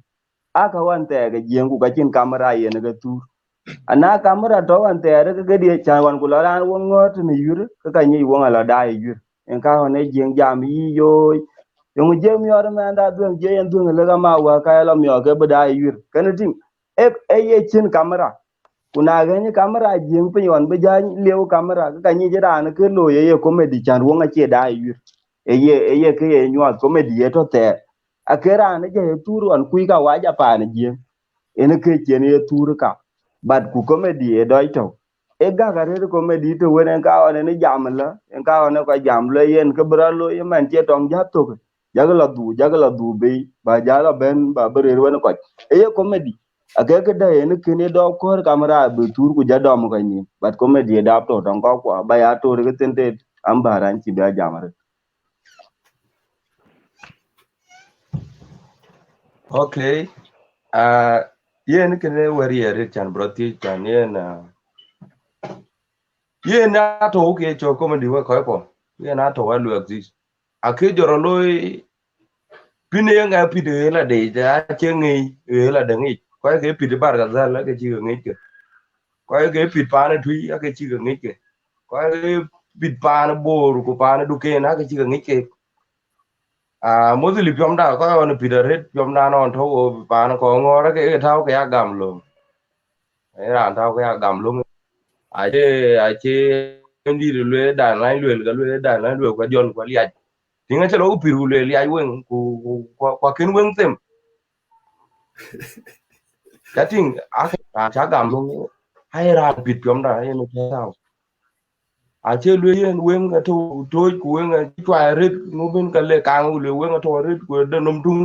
Aa ka ɣɔn thɛɛr ke Jiëŋ ku ka cïn kamera yen ke thuur. Ana kamera tɔ̈ ɣɔn thɛɛr ke kedhie cän ɣɔn ku lɔ raan wok ŋɔ̈ɔ̈r tënë yuir, ke ka nyic wok alɔ daai yuir. Yen ka ɣɔn ë Jiëŋ jam yï yooi. Yeŋö jɛ miɔɔr ëmɛnda dhuëŋ, jɛ yen dhuëŋ ëlëk ama wäk ka ye lɔ miɔɔr ke bï daai yuir. Kënë tïŋ, e, e ye cïn kamera. Ku na ɣɛ̈ny kamera Jiëŋ piny ɣɔn bï jäny lieu kamera, ke ka nyic raan ke looi ë ye comedy cän wok acie daai yuir. E ye, e ye ke ye nyuɔɔth comedy ye tɔ̈ thɛɛr. Ake raan ë jɛ ye thuur ɣɔn kuc ka wac apaan Jiëŋ. Yen ke cien ye thuur ka. But ku comedy ë dɔc tɔ̈u. E gäk arëët comedy të wën en ka ɣɔn en jam ëlä, en ka ɣɔn ë kɔc jam lɔ yen ke bï rɔt looi ëmɛn cie tɔŋ jäk thök. Jakï lɔ dhuu, jakï lɔ dhuu bei, ba jäl lɔ bɛ̈n, ba bï rëër wën kɔc. E ye comedy. Ake këdë yen kën ye dɔɔp kɔ̈ɔ̈r kamera bï thuur ku jɔ dɔm kɔc nïïm. But comedy ë dap tɔ̈ tɔŋ kɔ̈k kua, ba ya toor ke thïn tet, am bä rany cï bï a jam arëët. Okay. Uh, yen kënë wɛ̈r ye rït cän bï rɔt thiëc cän yen, uh, yen atɔ̈u ke cɔl comedy wek kɔc kɔ. Yen atɔ̈u aluɛk thic. Akë jɔt rɔ looi pin ë ŋa pit ë ɣël adec, acie ŋic ë ɣël adäŋ yic. Kɔc ke pit ë Barkadhal ake cï ke ŋic ke. Kɔc ke pit paan ë Tui ake cï ke ŋic ke. Kɔc ke pit paan ë Bor ku paan ë Duken ake cï ke ŋic ke. Ah, mostly piɔmda, kɔc ɣɔn pit arëët piɔmda nɔn tɔ̈u wo paan kɔŋ ŋɔ̈ɔ̈r ake ke tääu ke ya gam löŋ. Ee raan tääu ke ya gam löŋ. Acie, acie ndït lueel dan lany lueel, ka lueel dan lany lueel, ka jɔl, ka liac. Tïŋ acï lɔ ku pïr ku lueel liac weŋ, ku, ku, ku, ku akën weŋ them. Ca tïŋ, ake raan ca gam löŋ, ai raan pit piɔmda, yen ë tääu. Acie lueel yen weŋ atɔ̈u tooc ku weŋ acï cuai arëët, ŋö bïn ka le kaŋ ku lueel weŋ atɔ̈u arëët, ku de nom tuŋ,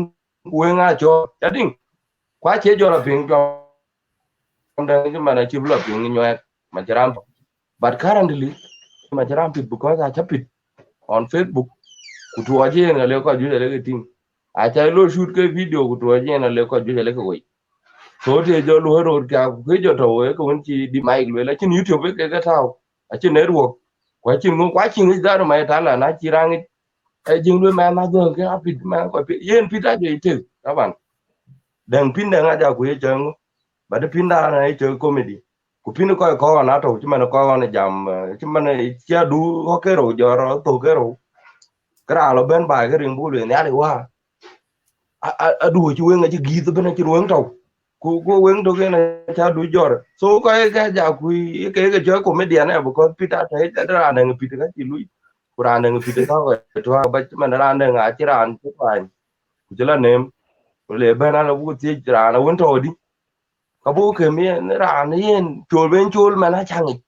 ku weŋ acɔɔr. Ca tïŋ, ku acie jɔl apiŋ piɔm däŋ cï man acï bï lɔ piŋ nyuɛɛk, man cï raan pɔ̈k. But currently, man cï raan pit because acä pit on Facebook, ku tuɔɔc yen alek kɔc juëc alek ke tïŋ. Acä lo shoot ke video ku tuɔɔc yen alek kɔc juëc alek ke wei. So të jɔ luɔ̈i röör kia ku ke jɔ tɔ̈u wek ke wën cï di mic lueel, acïn YouTube ke ke tääu, acïn network, ku acïn ŋö, ku acïn ŋic dhar ma ye tala na cï raan ŋic. Ee Jiëŋ lueel man adhöŋ ke apit man kɔc pit. Yen pit ajɔ itek, taban. Däŋ pin däŋ aja ku ye cɔl ŋö. But pin dan aye cɔl comedy. Ku pin kɔc kɔn atɔ̈u cï man kɔc ɣɔn jam, eh, cï man, eh, cï adu ɣɔ̈k ke rou jɔt rɔ thok ke rou. Ke raan lɔ bɛ̈n baai ke riŋ buk lueel nhial ë wä. A, a, adu cï weŋ acï gïïth ëbën acï weŋ tɔ̈u. Ku, ku weŋ tök yen acï adu jɔt. So kɔc ke ja ku ke, ke cɔl comedian ë, because pit atɔ̈ ë raan däŋ pit ka cï lui. Ku raan däŋ pit ka kɔc tuak ba cï man raan däŋ acï raan cï pany. Ku cï lɔ neem. Ku le bɛ̈n alɔ buk thiëc raan awën tɔ̈u dï. Ka buk këm yen raan yen col ben col man acä ŋic.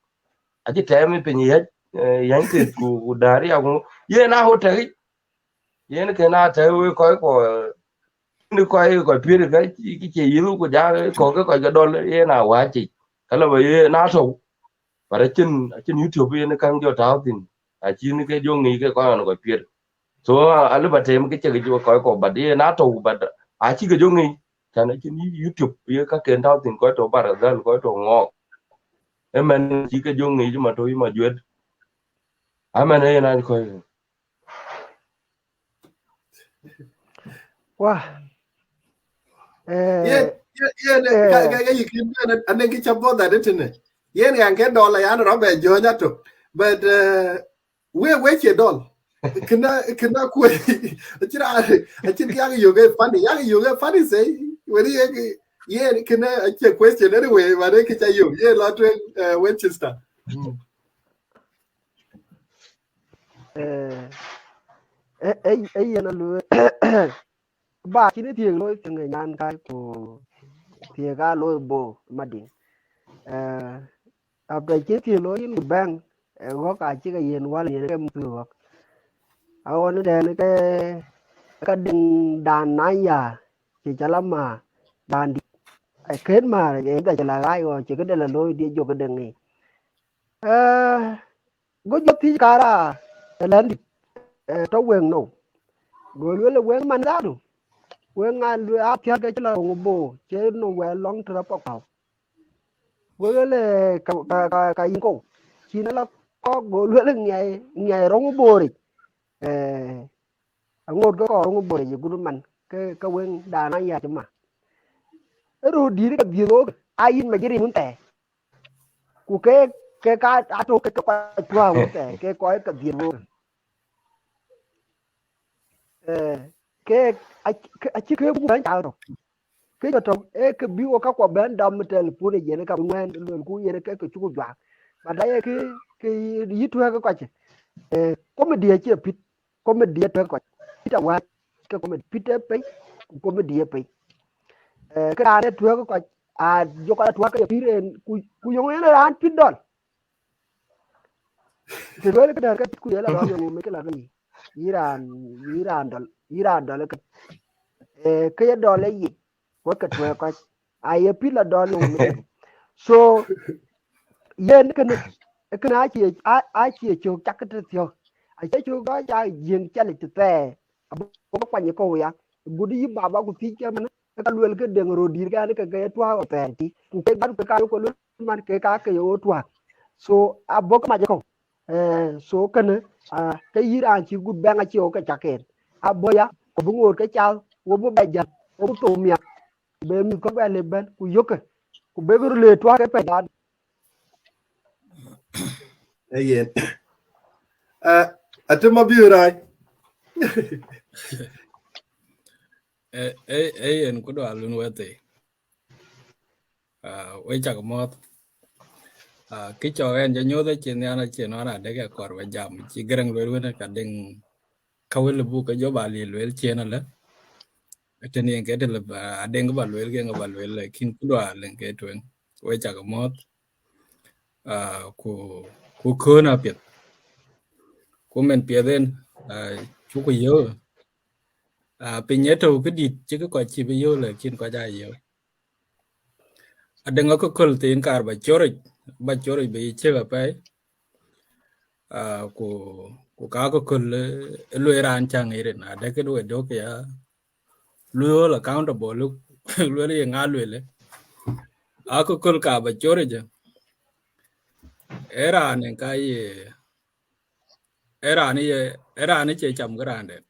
Acï tɛɛm ë piny yäc, eh, yäny thith ku, ku daria ku yen a hotel yic. Yen kën a tɛ̈ wek kɔc kuɔ, ni kɔc, kɔc piëër ka cï, cï yith ku ja kɔ̈k ke kɔc ke dɔl yen a wäc yic. Ka lɔ ba yen a tɔ̈u. But acïn, acïn YouTube yen käŋ jɔ tääu thïn. Acïn ke jɔ ŋic ke kɔc ɣɔn kɔc piëër. So, a, alë ba tem ke cï ke jɔ kɔc kɔ̈k, but yen a tɔ̈u, but acï ke jɔ ŋic. Cän acïn YouTube ye ka ken tääu thïn, kɔc tɔ̈ Baradhäl, kɔc tɔ̈ Ŋɔɔk. Ëmɛn cï ke jɔ ŋic ma tɔ̈u yï ma juet. Amɛn yen an kɔc. Wah. Yen, Eh, yen, yen, ka, eh, ka, ka yikin ben, aneng ki cha bother de tene. Yen yan ke dollar yan rɔ bɛ jɔ nya to. But, eh, we, we che dol. Kina, kina ku, achira, achira yang yoga funny, yang yoga funny say. When ye, yen kina ache question anyway, but ke cha yo. Ye la to, eh, Winchester. Mm. Eh, eh, eh, eh, yen a lu. Ba cïn thiëëk looi thiëŋ ë nyan kai ku thiëëk aa looi bo Madiŋ. Eh, after cïn thiëëk looi yïn ku bɛ̈ŋ, eh, ɣɔ̈k acï ke yen wäl yen ke muk ɣɔ̈k. Aɣɔn dɛn ke, ke diŋ dan na ya, cï cä la maar, dan dït. Ë kën maar, ë dhɛ cï la ɣaac ɣɔn cï këde la looi dië jök këde ŋic. Eh, Go jɔ thiëc kara, ë lɛ̈ndït, eh, tɔ weŋ nou? Go lueel ë weŋ man dhadu. Weŋ a lueel a thiäk ke cï la roŋ bor, cï nou wɛl lɔŋ tërë pɔk päu. Go lueel ë ka, ka, ka, ka yïn kou. Cïn ala kɔk, go lueel ë ŋiɛc, ŋiɛc roŋ bor yic. Eh, Aŋoot ke kɔɔr ŋö bɔ̈ ye gudu man ke ke weŋ daan an ya cï ma. Ë röt dït ke dhiëth wok a yïn ma jirim wun thɛɛr. Ku ke ke ka atök ke ke kɔc tuaak wun thɛɛr ke kɔc ke dhiëth wok. Eh, ke acï ke buk bɛ̈n cak tök. Ke jɔ tök ee ke bï wok kakuɔ bɛ̈n dɔm telephone yen ka ŋuɛ̈ɛ̈n luelku yen ke ke cuku juak. But aye ke ke yï tuɛ̈k kɔc. Eh, comedy acï pit, comedy atuɛ̈k kɔc. Pit awäc ke comedy, pit ë pei, ku comedy ë pei. Eh, ke raan ë tuɛ̈k kɔc a jɔ kɔc atuäk ke pïr en ku ku yöŋ en raan pit dɔl. Të luel këdɛ̈r ke pit ku ye la rɔm yöŋ me ke la ke yï raan, yï raan dɔl, yï raan dɔl ke. Eh, ke ye dɔl ë yic, wek ke tuɛ̈k kɔc. Aye pit la dɔl yöŋ me. So yen kënë, kënë acie acie cök cak të thiɔ̈k. Acie cök dɔ ja jiëŋ calic të thɛɛr. Abuk kuany kɔ̈u ya. Gudu yï baba ku thiëc ke man, ka luel ke deŋ röt dït ke an ke ke ye tuaak authority. Ku ke gat ke ka yok ke luel man ke ka ke ye wo tuaak. So abuk mac kɔ̈u. Eh, so kënë, ah, ke yï raan cï gut bɛŋ acie wo ke cak en. Abuk ya, ku bï ŋoot ke cath, wo bï bɛ jäl, wo bï thou miak. Ku be mïth kɔ̈k bɛ lëp bɛ̈n, ku yökkë, ku bek röt le tuaak ke pɛ̈c dan. Ee yen. Eh, atem abï rac. Eh, eh, eh, yen ku dual wun wɛ̈thii. Ah, we cak mɔ̈th. Ah, kë cɔk ɛn jɔ nyuɔ̈th acïn nhial acïn ɣɔn adek ë kɔɔr bä jam. Cï Gërëŋ luel wën ka deŋ ka wël buk ke jɔ ba lil luel cien alë. Tënë yen ke të lë ba, adeŋ ba luel ke ŋa ba luel, lakin ku dual yen ke tueŋ. We cak mɔ̈th. Ah, ku, ku kön apiɛth. Ku mɛn piɛth en, ah, cuku yöö. Ah, piny ë tɔ̈u këdït cï kë kɔc cï bï yöö, lakin kɔc aa yöö. Adeŋ akököl thiin kaar ba coric, ba coric bï ciëk apɛi. Ah, ku, ku ka akököl, eh, lueel raan cäŋ irin, adek kë duɔ̈ dök ya, lueel accountable, lu-, lueel ye ŋa lueel. Akököl ka ba coric, eh. Ee raan en ka ye, ee raan ye, ee raan cie cam ke raan dɛ̈t.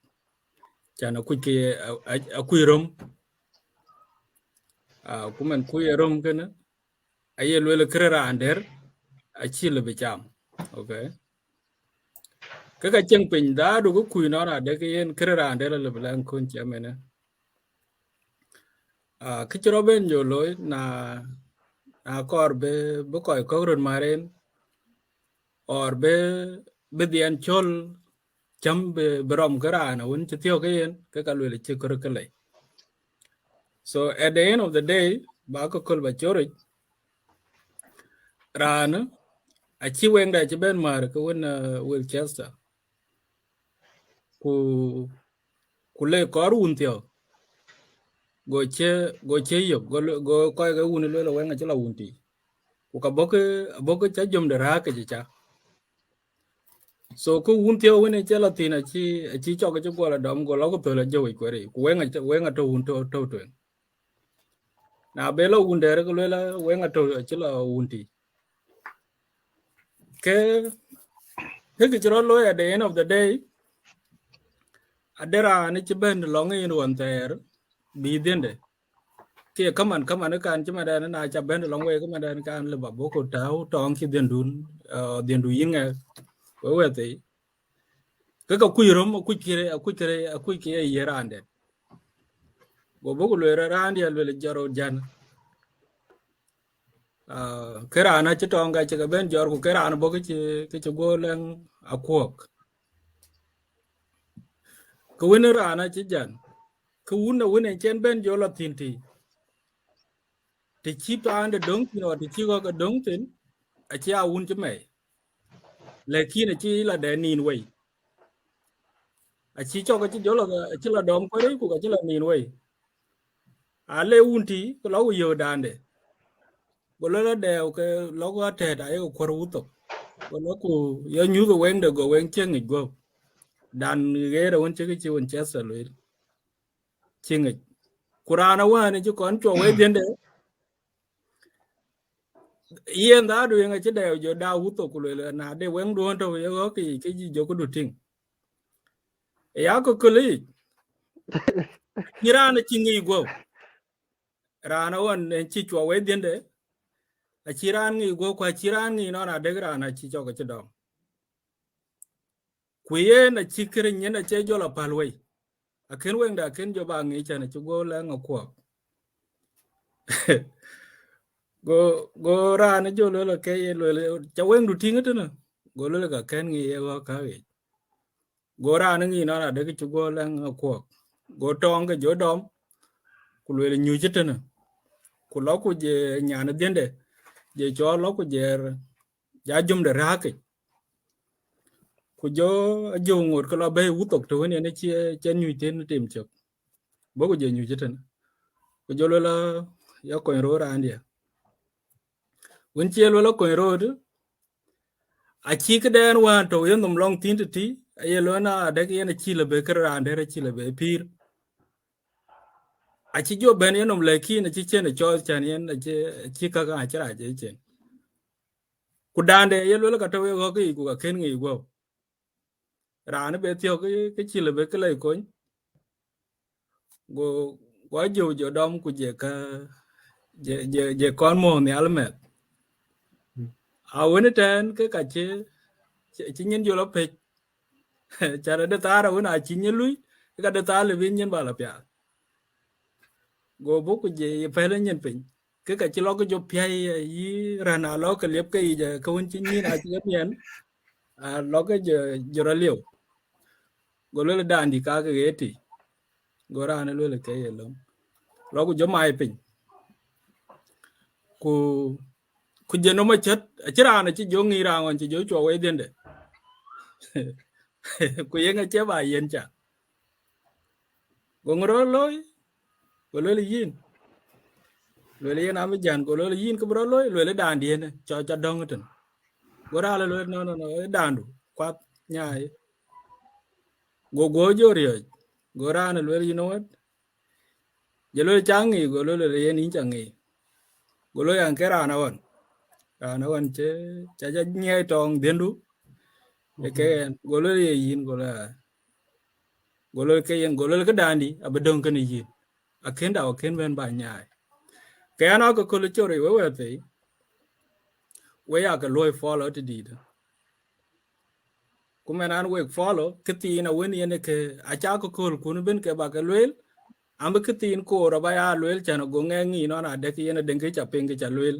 Can akuc ke ye, a, a, akuc röm. Ah, ku mɛn kuc ye röm kënë, aye lueel kërë raan dɛ̈t, acï lë bï cam. Okay. Ke ka cieŋ piny dhaadu ke kuc nɔn adek yen kërë raan dɛ̈t alë bï lɛŋ kön cam ënë. Ah, kë cï rɔt ben jɔ looi na, na kɔɔr bï, bï kɔc kɔ̈k röt mär en, or bï, bï dhiɛn cɔl cäm bï, bï rɔm ke raan awën cï thiɔ̈k ke yen, ke ka lueel cï kör ke lei. So at the end of the day, ba akököl ba coric, raan, acï weŋda cï ben mär ke wën, eh, Wilchester. Ku, ku le kɔɔr wun thiɔ̈k. Go cie, go cie yök, go lue-, go kɔc ke wun lueel weŋ acï la wun tï. Ku ka bɔ̈ ke, abɔ̈ ke ca jom de rääk ke cï ca. So kë wun thiɔ̈k wën ë cï la thïn acï, acï cɔk acï guɔ la dɔm, go lɔ ku thöl ajɔ̈ wec kueer yic. Ku weŋ acï, weŋ atɔ̈ wun tɔ̈, tɔ̈ tueŋ. Na be la wun dɛ̈ɛ̈r ke lueel weŋ atɔ̈ acï la wun tï. Ke, ke kë cï rɔt looi at the end of the day, ade raan cï bɛ̈n lɔŋ yen ɣɔn thɛɛr, bï dhiënde. Ke kaman, kaman kan cï madɛn na ca bɛ̈n lɔŋ wei, ke madɛn kan lë ba bɔ̈ ku tääu tɔŋ cï dhiëndun, eh, dhiëndu yïn ŋɛk, we wɛ̈thii. Ke ka kuc röm, akuc kërë, akuc kërë, akuc kë ye raan dɛ̈t. Go bɔ̈ ku lueel raan diɛ̈ lueel jɔt rot jän. Ah, ke raan acï tɔŋ ka cï ke ben jɔt, ku ke raan bɔ̈ ke cï, ke cï guɔ lɛŋ akuɔ̈k. Ke wën raan acï jän, ke wun awën en cen ben jɔ la thïn tï. Të cï paan de döŋ thïn, or të cï ɣɔ̈k ke döŋ thïn, acï a wun cï mɛi. Lakin acï la dɛ nin wei. Acï cɔk acï jɔ la, acï la dɔm kueer yic, ku acï la nin wei. A le wun tï, ku lɔ ku yöök daande. Go lɔ la dɛɛu ke lɔ ku atɛ̈t ayek kuɔ̈r wun thok. Go lɔ ku yɔ nyuth weŋde, go weŋ cieŋ yic guɔ̈p. Dan ɣeer awën cï kë cï wën Chester lueel. Cieŋ yic. Ku raan awään cï kɔn cuɔ wei dhiënde. Yen dhaadu yen acï dɛɛu jɔ da wun thok ku lueel, na de weŋ duɔ̈n tɔ̈u ye ɣɔ̈k yic, ke jï jɔ këdu tïŋ. Ya akököl yic. Cï raan acï ŋic guɔ̈p. Raan awën en cï cuɔ wei dhiënde. Acï raan ŋic guɔ̈p, ku acï raan ŋic nɔn adek raan acï cɔk acï dɔm. Ku yen acï kërë nyin acie jɔl apäl wei. Akën weŋda akën jɔ ba ŋic cän acï guɔ lɛŋ akuɔk. Go, go raan jɔ luel ke ye luel, ca weŋdu tïŋ tënë? Go luel ka kën ŋic ye ɣɔ̈k ka ɣic. Go raan ŋic nɔn adek cï guɔ lɛŋ akuɔk. Go tɔŋ ke jɔ dɔm, ku luel nyuc tënë. Ku lɔ ku je nyan dhiënde, je cɔl lɔ ku je ja jumde rääkic. Ku jɔ ajö ŋot ke lɔ bɛ̈i wuthok të wën yen cie, cie nyuc tën tim cök. Bɔ̈ ku je nyuc tënë. Ku jɔ luel ya kony roor raandiɛ. Wën cie luel kony roor, acï këdɛn wään tɔ̈u yenhom lɔŋ thïn tëtï, aye luel na adek yen acï lë bë kërë raan dɛ̈t acï lë bë pïïr. Acï jɔ bɛ̈n yenhom, lakin acï cien ë cɔɔth cän yen acï, acï käk acï rac ë cien. Ku daande ye luel ka tɔ̈u ye ɣɔ̈k yic, ku ka kën ŋic guɔ̈p. Raan bë thiɔ̈k ke, ke cï lë bë ke lɛc kony. Go, go jɔ, jɔ dɔm ku je ka, je, je, je kɔn mɔ̈ɔ̈th nhial mɛth. A wën tɛ̈n ke ka cï, cï, cï nyin jɔ lɔ pec. Cän de thaar awën acï nyin lui, ke ka de thaar lë bï nyin ba lɔ piath. Go bɔ̈ ku je ye pɛ̈l nyin piny. Ke ka cï lɔ ke jɔ piai yï raan alɔ ke liep ke yic, ke wën cï nyin acï ke miɛn, alɔ ke jɔ, jɔ rɔ lieu. Go luel daandi ka ke ɣet tï. Go raan luel ke ye lom. Lɔ ku jɔ mai piny. Ku, ku je nɔm acät, acï raan acï jɔ ŋic raan ɣɔn cï jɔ cuɔ wei dhiënde. Ku yeŋa cie ba yen ca. Go ŋö rɔ looi? Go luel yïn. Luel yen amï jän, go luel yïn kë bï rɔ looi, luel daandiën cɔ, cɔ dɔ̈ŋ tën. Go raan luel, no, no, no, ë daandu, kuath nyaai. Go guɔ jɔ riɔ̈c. Go raan luel, you know what? Je luel ca ŋic, go luel yen yïn ca ŋic. Go luel an ke raan aɣɔn. Raan aɣɔn cë, ca, ca nyiɛɛi tɔŋ dhiëndu. Ë ke ɣɛn, go luel ye yïn, go luel, go luel ke yen, go luel ke daandi abï döŋ kënë yïn. Akën dau, akën bɛ̈n ba nyaai. Ke an akököl cɔɔr we wɛ̈ɛ̈t thei, we ya ke luɔi follow të dïïtë. Ku mɛn an wek follow, këthiin awën yen ke, aca akököl kun bën ke ba ke lueel, ambï këthiin koor aba ya lueel cän ago ŋɛk ŋic nɔn adek yen adeŋ ke ca piŋ ke ca lueel.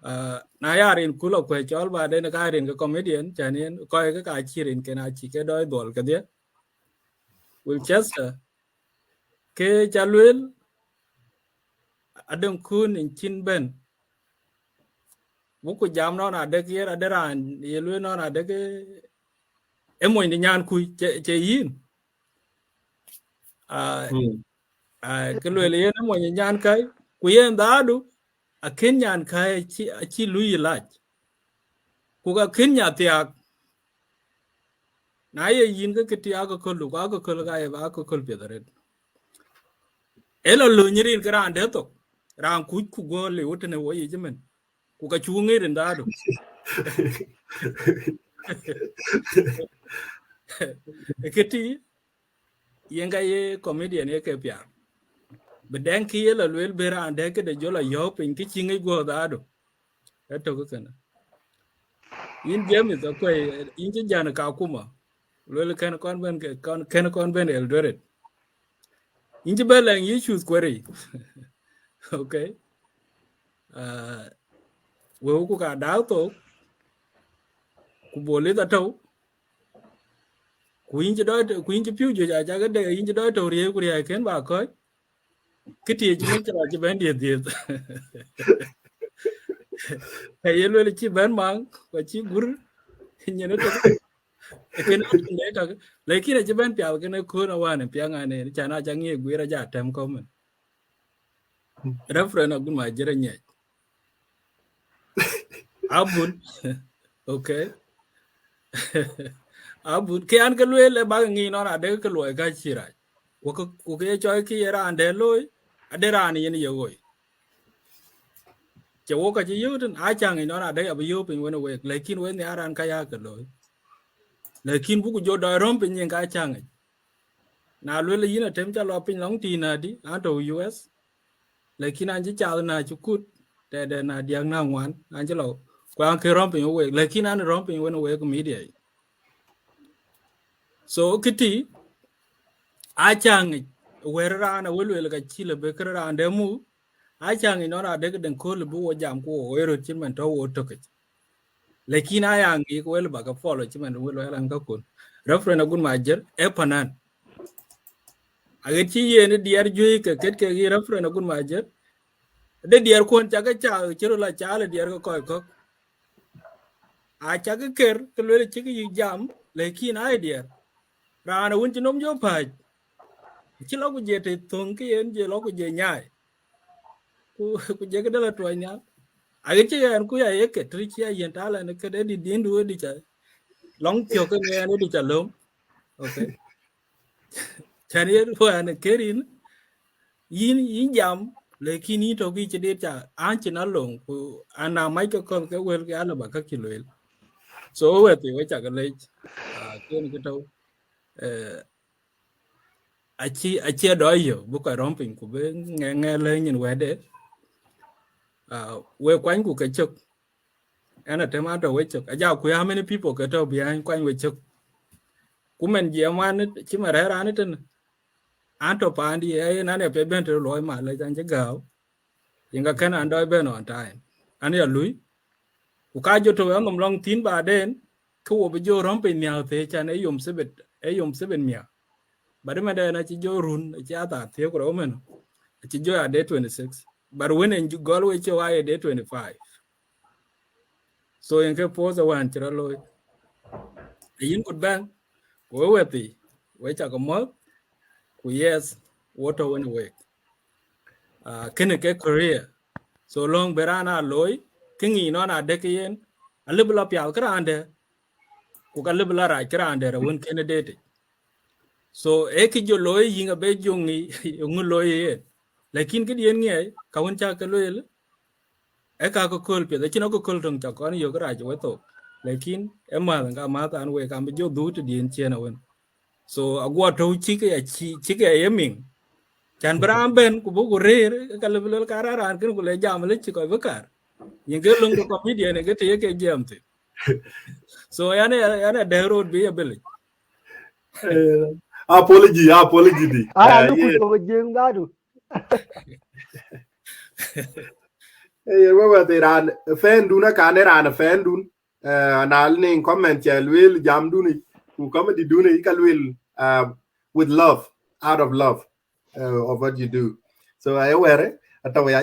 Ah, na ya rin kul akuɛc cɔl ba den ka rin ke comedian, cän yen kɔc ke ka cï rin ken acï ke dɔɔc dhuɔl kedhie. Wilchester, ke ca lueel, adeŋ kun in cin bɛ̈n. Buku jam nɔn adek yer ade raan ye lueel nɔn adek, eh, ë mony de nyan kui, ce, ce yïn. Ah, ah, ke lueel yen ë mony de nyan kai, ku yen dhaadu, akën nyan kai acï, acï lui ilac. Ku ka kën nya thiaak. Na ye yïn ke këtï akököldu, ku akököl ka ye ba akököl piɛth arëët. Ë lɔ lööny rin ke raan dɛ̈ thok, raan kuc ku guɔ liu tënë wo yic ëmën. Ku ka cuk ŋic rin dhaadu. Ë këtï, yen ka ye comedian ye ke piath. Bï dɛŋ kë ye lɔ lueel bï raan dɛ̈ këde jɔ lɔ yɔ̈ɔ̈k piny kë cï ŋic guɔ dhaadu. Ë tök kënë. Yïn James Akuei, yïn cï jän Kakuma. Lueel kën kɔn bɛ̈n ke, kɔn, kën kɔn bɛ̈n Eldoret. Yïn cï bɛ̈n lɛŋ yï cuth kueer yic. Okay. Ah, wëu ku ka daak thok. Ku bolith atɔ̈u. Ku yïn cï dɔɔc, ku yïn cï piu juëc, aca ke dek, yïn cï dɔɔc tɔ̈u riëëc, ku riëëc kën ba kɔc. Kë tiëc mën cï rac cï bɛ̈n dhiëth dhiëth. Ka ye lueel cï bɛ̈n maŋ, ku acï gur, nyin ëtök. Kën ëtök. Lakin acï bɛ̈n piath kën ë kön awään piaŋ anë, can aca ŋiëc guiir aja tɛm kɔ̈u mën. Reference agun ma jërë nyiɛc. Abun. Okay. Abun. Kë an ke lueel ë bak ŋic nɔn adek ke luɔi ka cï rac. Ku ke, ku ke cɔi kë ye raan dɛ̈ looi, ade raan yen ye ɣoi. Cë wok ka cï yöök tën, aca ŋic nɔn adek abï yöök piny wën ë wek, lakin wek nhiaar raan ka ya ke looi. Lakin buku jɔ dɔc rɔ̈m piny yen ka cäŋ yic. Na luel yïn Atem ca lɔ piny lɔŋ tïï na dï, an tɔ̈ U S. Lakin an cï cath na cï kut, tɛɛdɛ na diäk na ŋuan, an cï lɔ. Ku an ke rɔ̈m piny wek, lakin an rɔ̈m piny wen wek media yic. So këtï, a cäŋ yic, wɛ̈t raan awë luel ka cï lë bë kërë raan dɛ mu, a cäŋ yic nɔn adek den kööl bï wo jam ku wo ë röt cït man tɔ̈ wo tök yic. Lakin aya ŋic wel ba ke follow cï man wel wel an ka kun. Reference Agut Majer, e panan. Aɣet cï yen diɛɛr juëc ke ket ke yi Reference Agut Majer. De diɛɛr kuɔn ca ke ca cï röt la ca le diɛɛr ke kɔc kɔ̈k. A ca ke ker, ke luel cï ke yï jam, lakin ai diɛɛr. Raan awun cï nom jɔ pääc. Cï lɔ ku je të thöŋ ke yen je lɔ ku je nyaai. Ku, ku je ke de la tuɔɔc nhial. Aɣet cï ɣɛn ku ya ye ke tëri cï ya yen talent ke de dït din du di ca. Lɔŋ thiɔ̈k ke yen di ca löm. Okay. Cän ye ruan kerin. Yïn, yïn jam, lakin yïn tɔ̈ kï cï dit ca, an cïn alöŋ, ku an na mac ke kɔ̈th ke wel ke alaba ka cï luel. So, we thii, we ca ke lec, ah, kën ke tɔ̈, eh, aci, aci adɔc yö, bï kɔc rɔ̈m piny, ku bï ŋɛ-, ŋɛ lɛ̈i nyin wɛ̈tde. Ah, we kuany ku ke cök. Ɛn Atem an tɔ̈ we cök. Aja ku how many people ke tɔ̈ behind kuany we cök. Ku man jiɛɛm wan cï ma rɛ̈ɛ̈r an tënë. An tɔ̈ paandi, ë yen an ë piɛth bɛ̈n të luɔi ma lec an cï gääu. Yen ka kën an dɔc bɛ̈n on time. An ya lui. Ku ka jɔ tɔ̈ an nhom lɔŋ thïn baden, ke wo bï jɔ rɔ̈m piny nhial thëë can ë yom sibit, ë yom sibit miäk. But ëmɛn dɛn acï jɔ run, acï athaar thiëëk ku rou mën. Acï jɔ a day twenty six. But wën en gɔl we cök aye day twenty five. So yen ke post ë wään cï rɔt looi. Yïn kut bɛ̈n, ku we we thii, we ca ke muɔ̈th, ku yes, wo tɔ̈ wën wek. Ah, kënë ke career. So lɔ̈ŋ bï raan a looi, kë ŋic nɔn adek yen, alëu bï lɔ pial kë raan dɛ̈, ku ka lëu bï lɔ rac kë raan dɛ̈ awën kënë deetic. So, ee kë jɔ looi yïn abë jɔ ŋic, ŋö looi yen. Lakin këdiɛ̈n ŋiɛc, ka wën ca ke lueel, ee ka ke kööl piɛth, acïn akököl töŋ ca kɔn yök rac we thok. Lakin, ee mäth, ka mäth an wek, an bï jɔ dhuk tëdiɛ̈n ciëën awën. So, aguɔ tɔ̈u cïk ya, cï, cïk ya ye miŋ. Can bï raan bɛ̈n, ku bï ku rëër, ka lëu bï luel ka raan raan kën ku le jam le cï kɔc bï kaar. Yïn ke löŋ ke comedian, ke të ye ke jam thïn. So, yan, yan adɛ̈ road bï ye bilic. Eh, apology, apology di. Ara, eh, lu ku yeah. Jong jeng dadu. Eh, we we te ran fan dun a kan ran fan dun. Eh, na ni comment ya luel jam dun, ku comedy dun ka luel, uh, with love, out of love, uh, of what you do. So I wear it. Atawa ya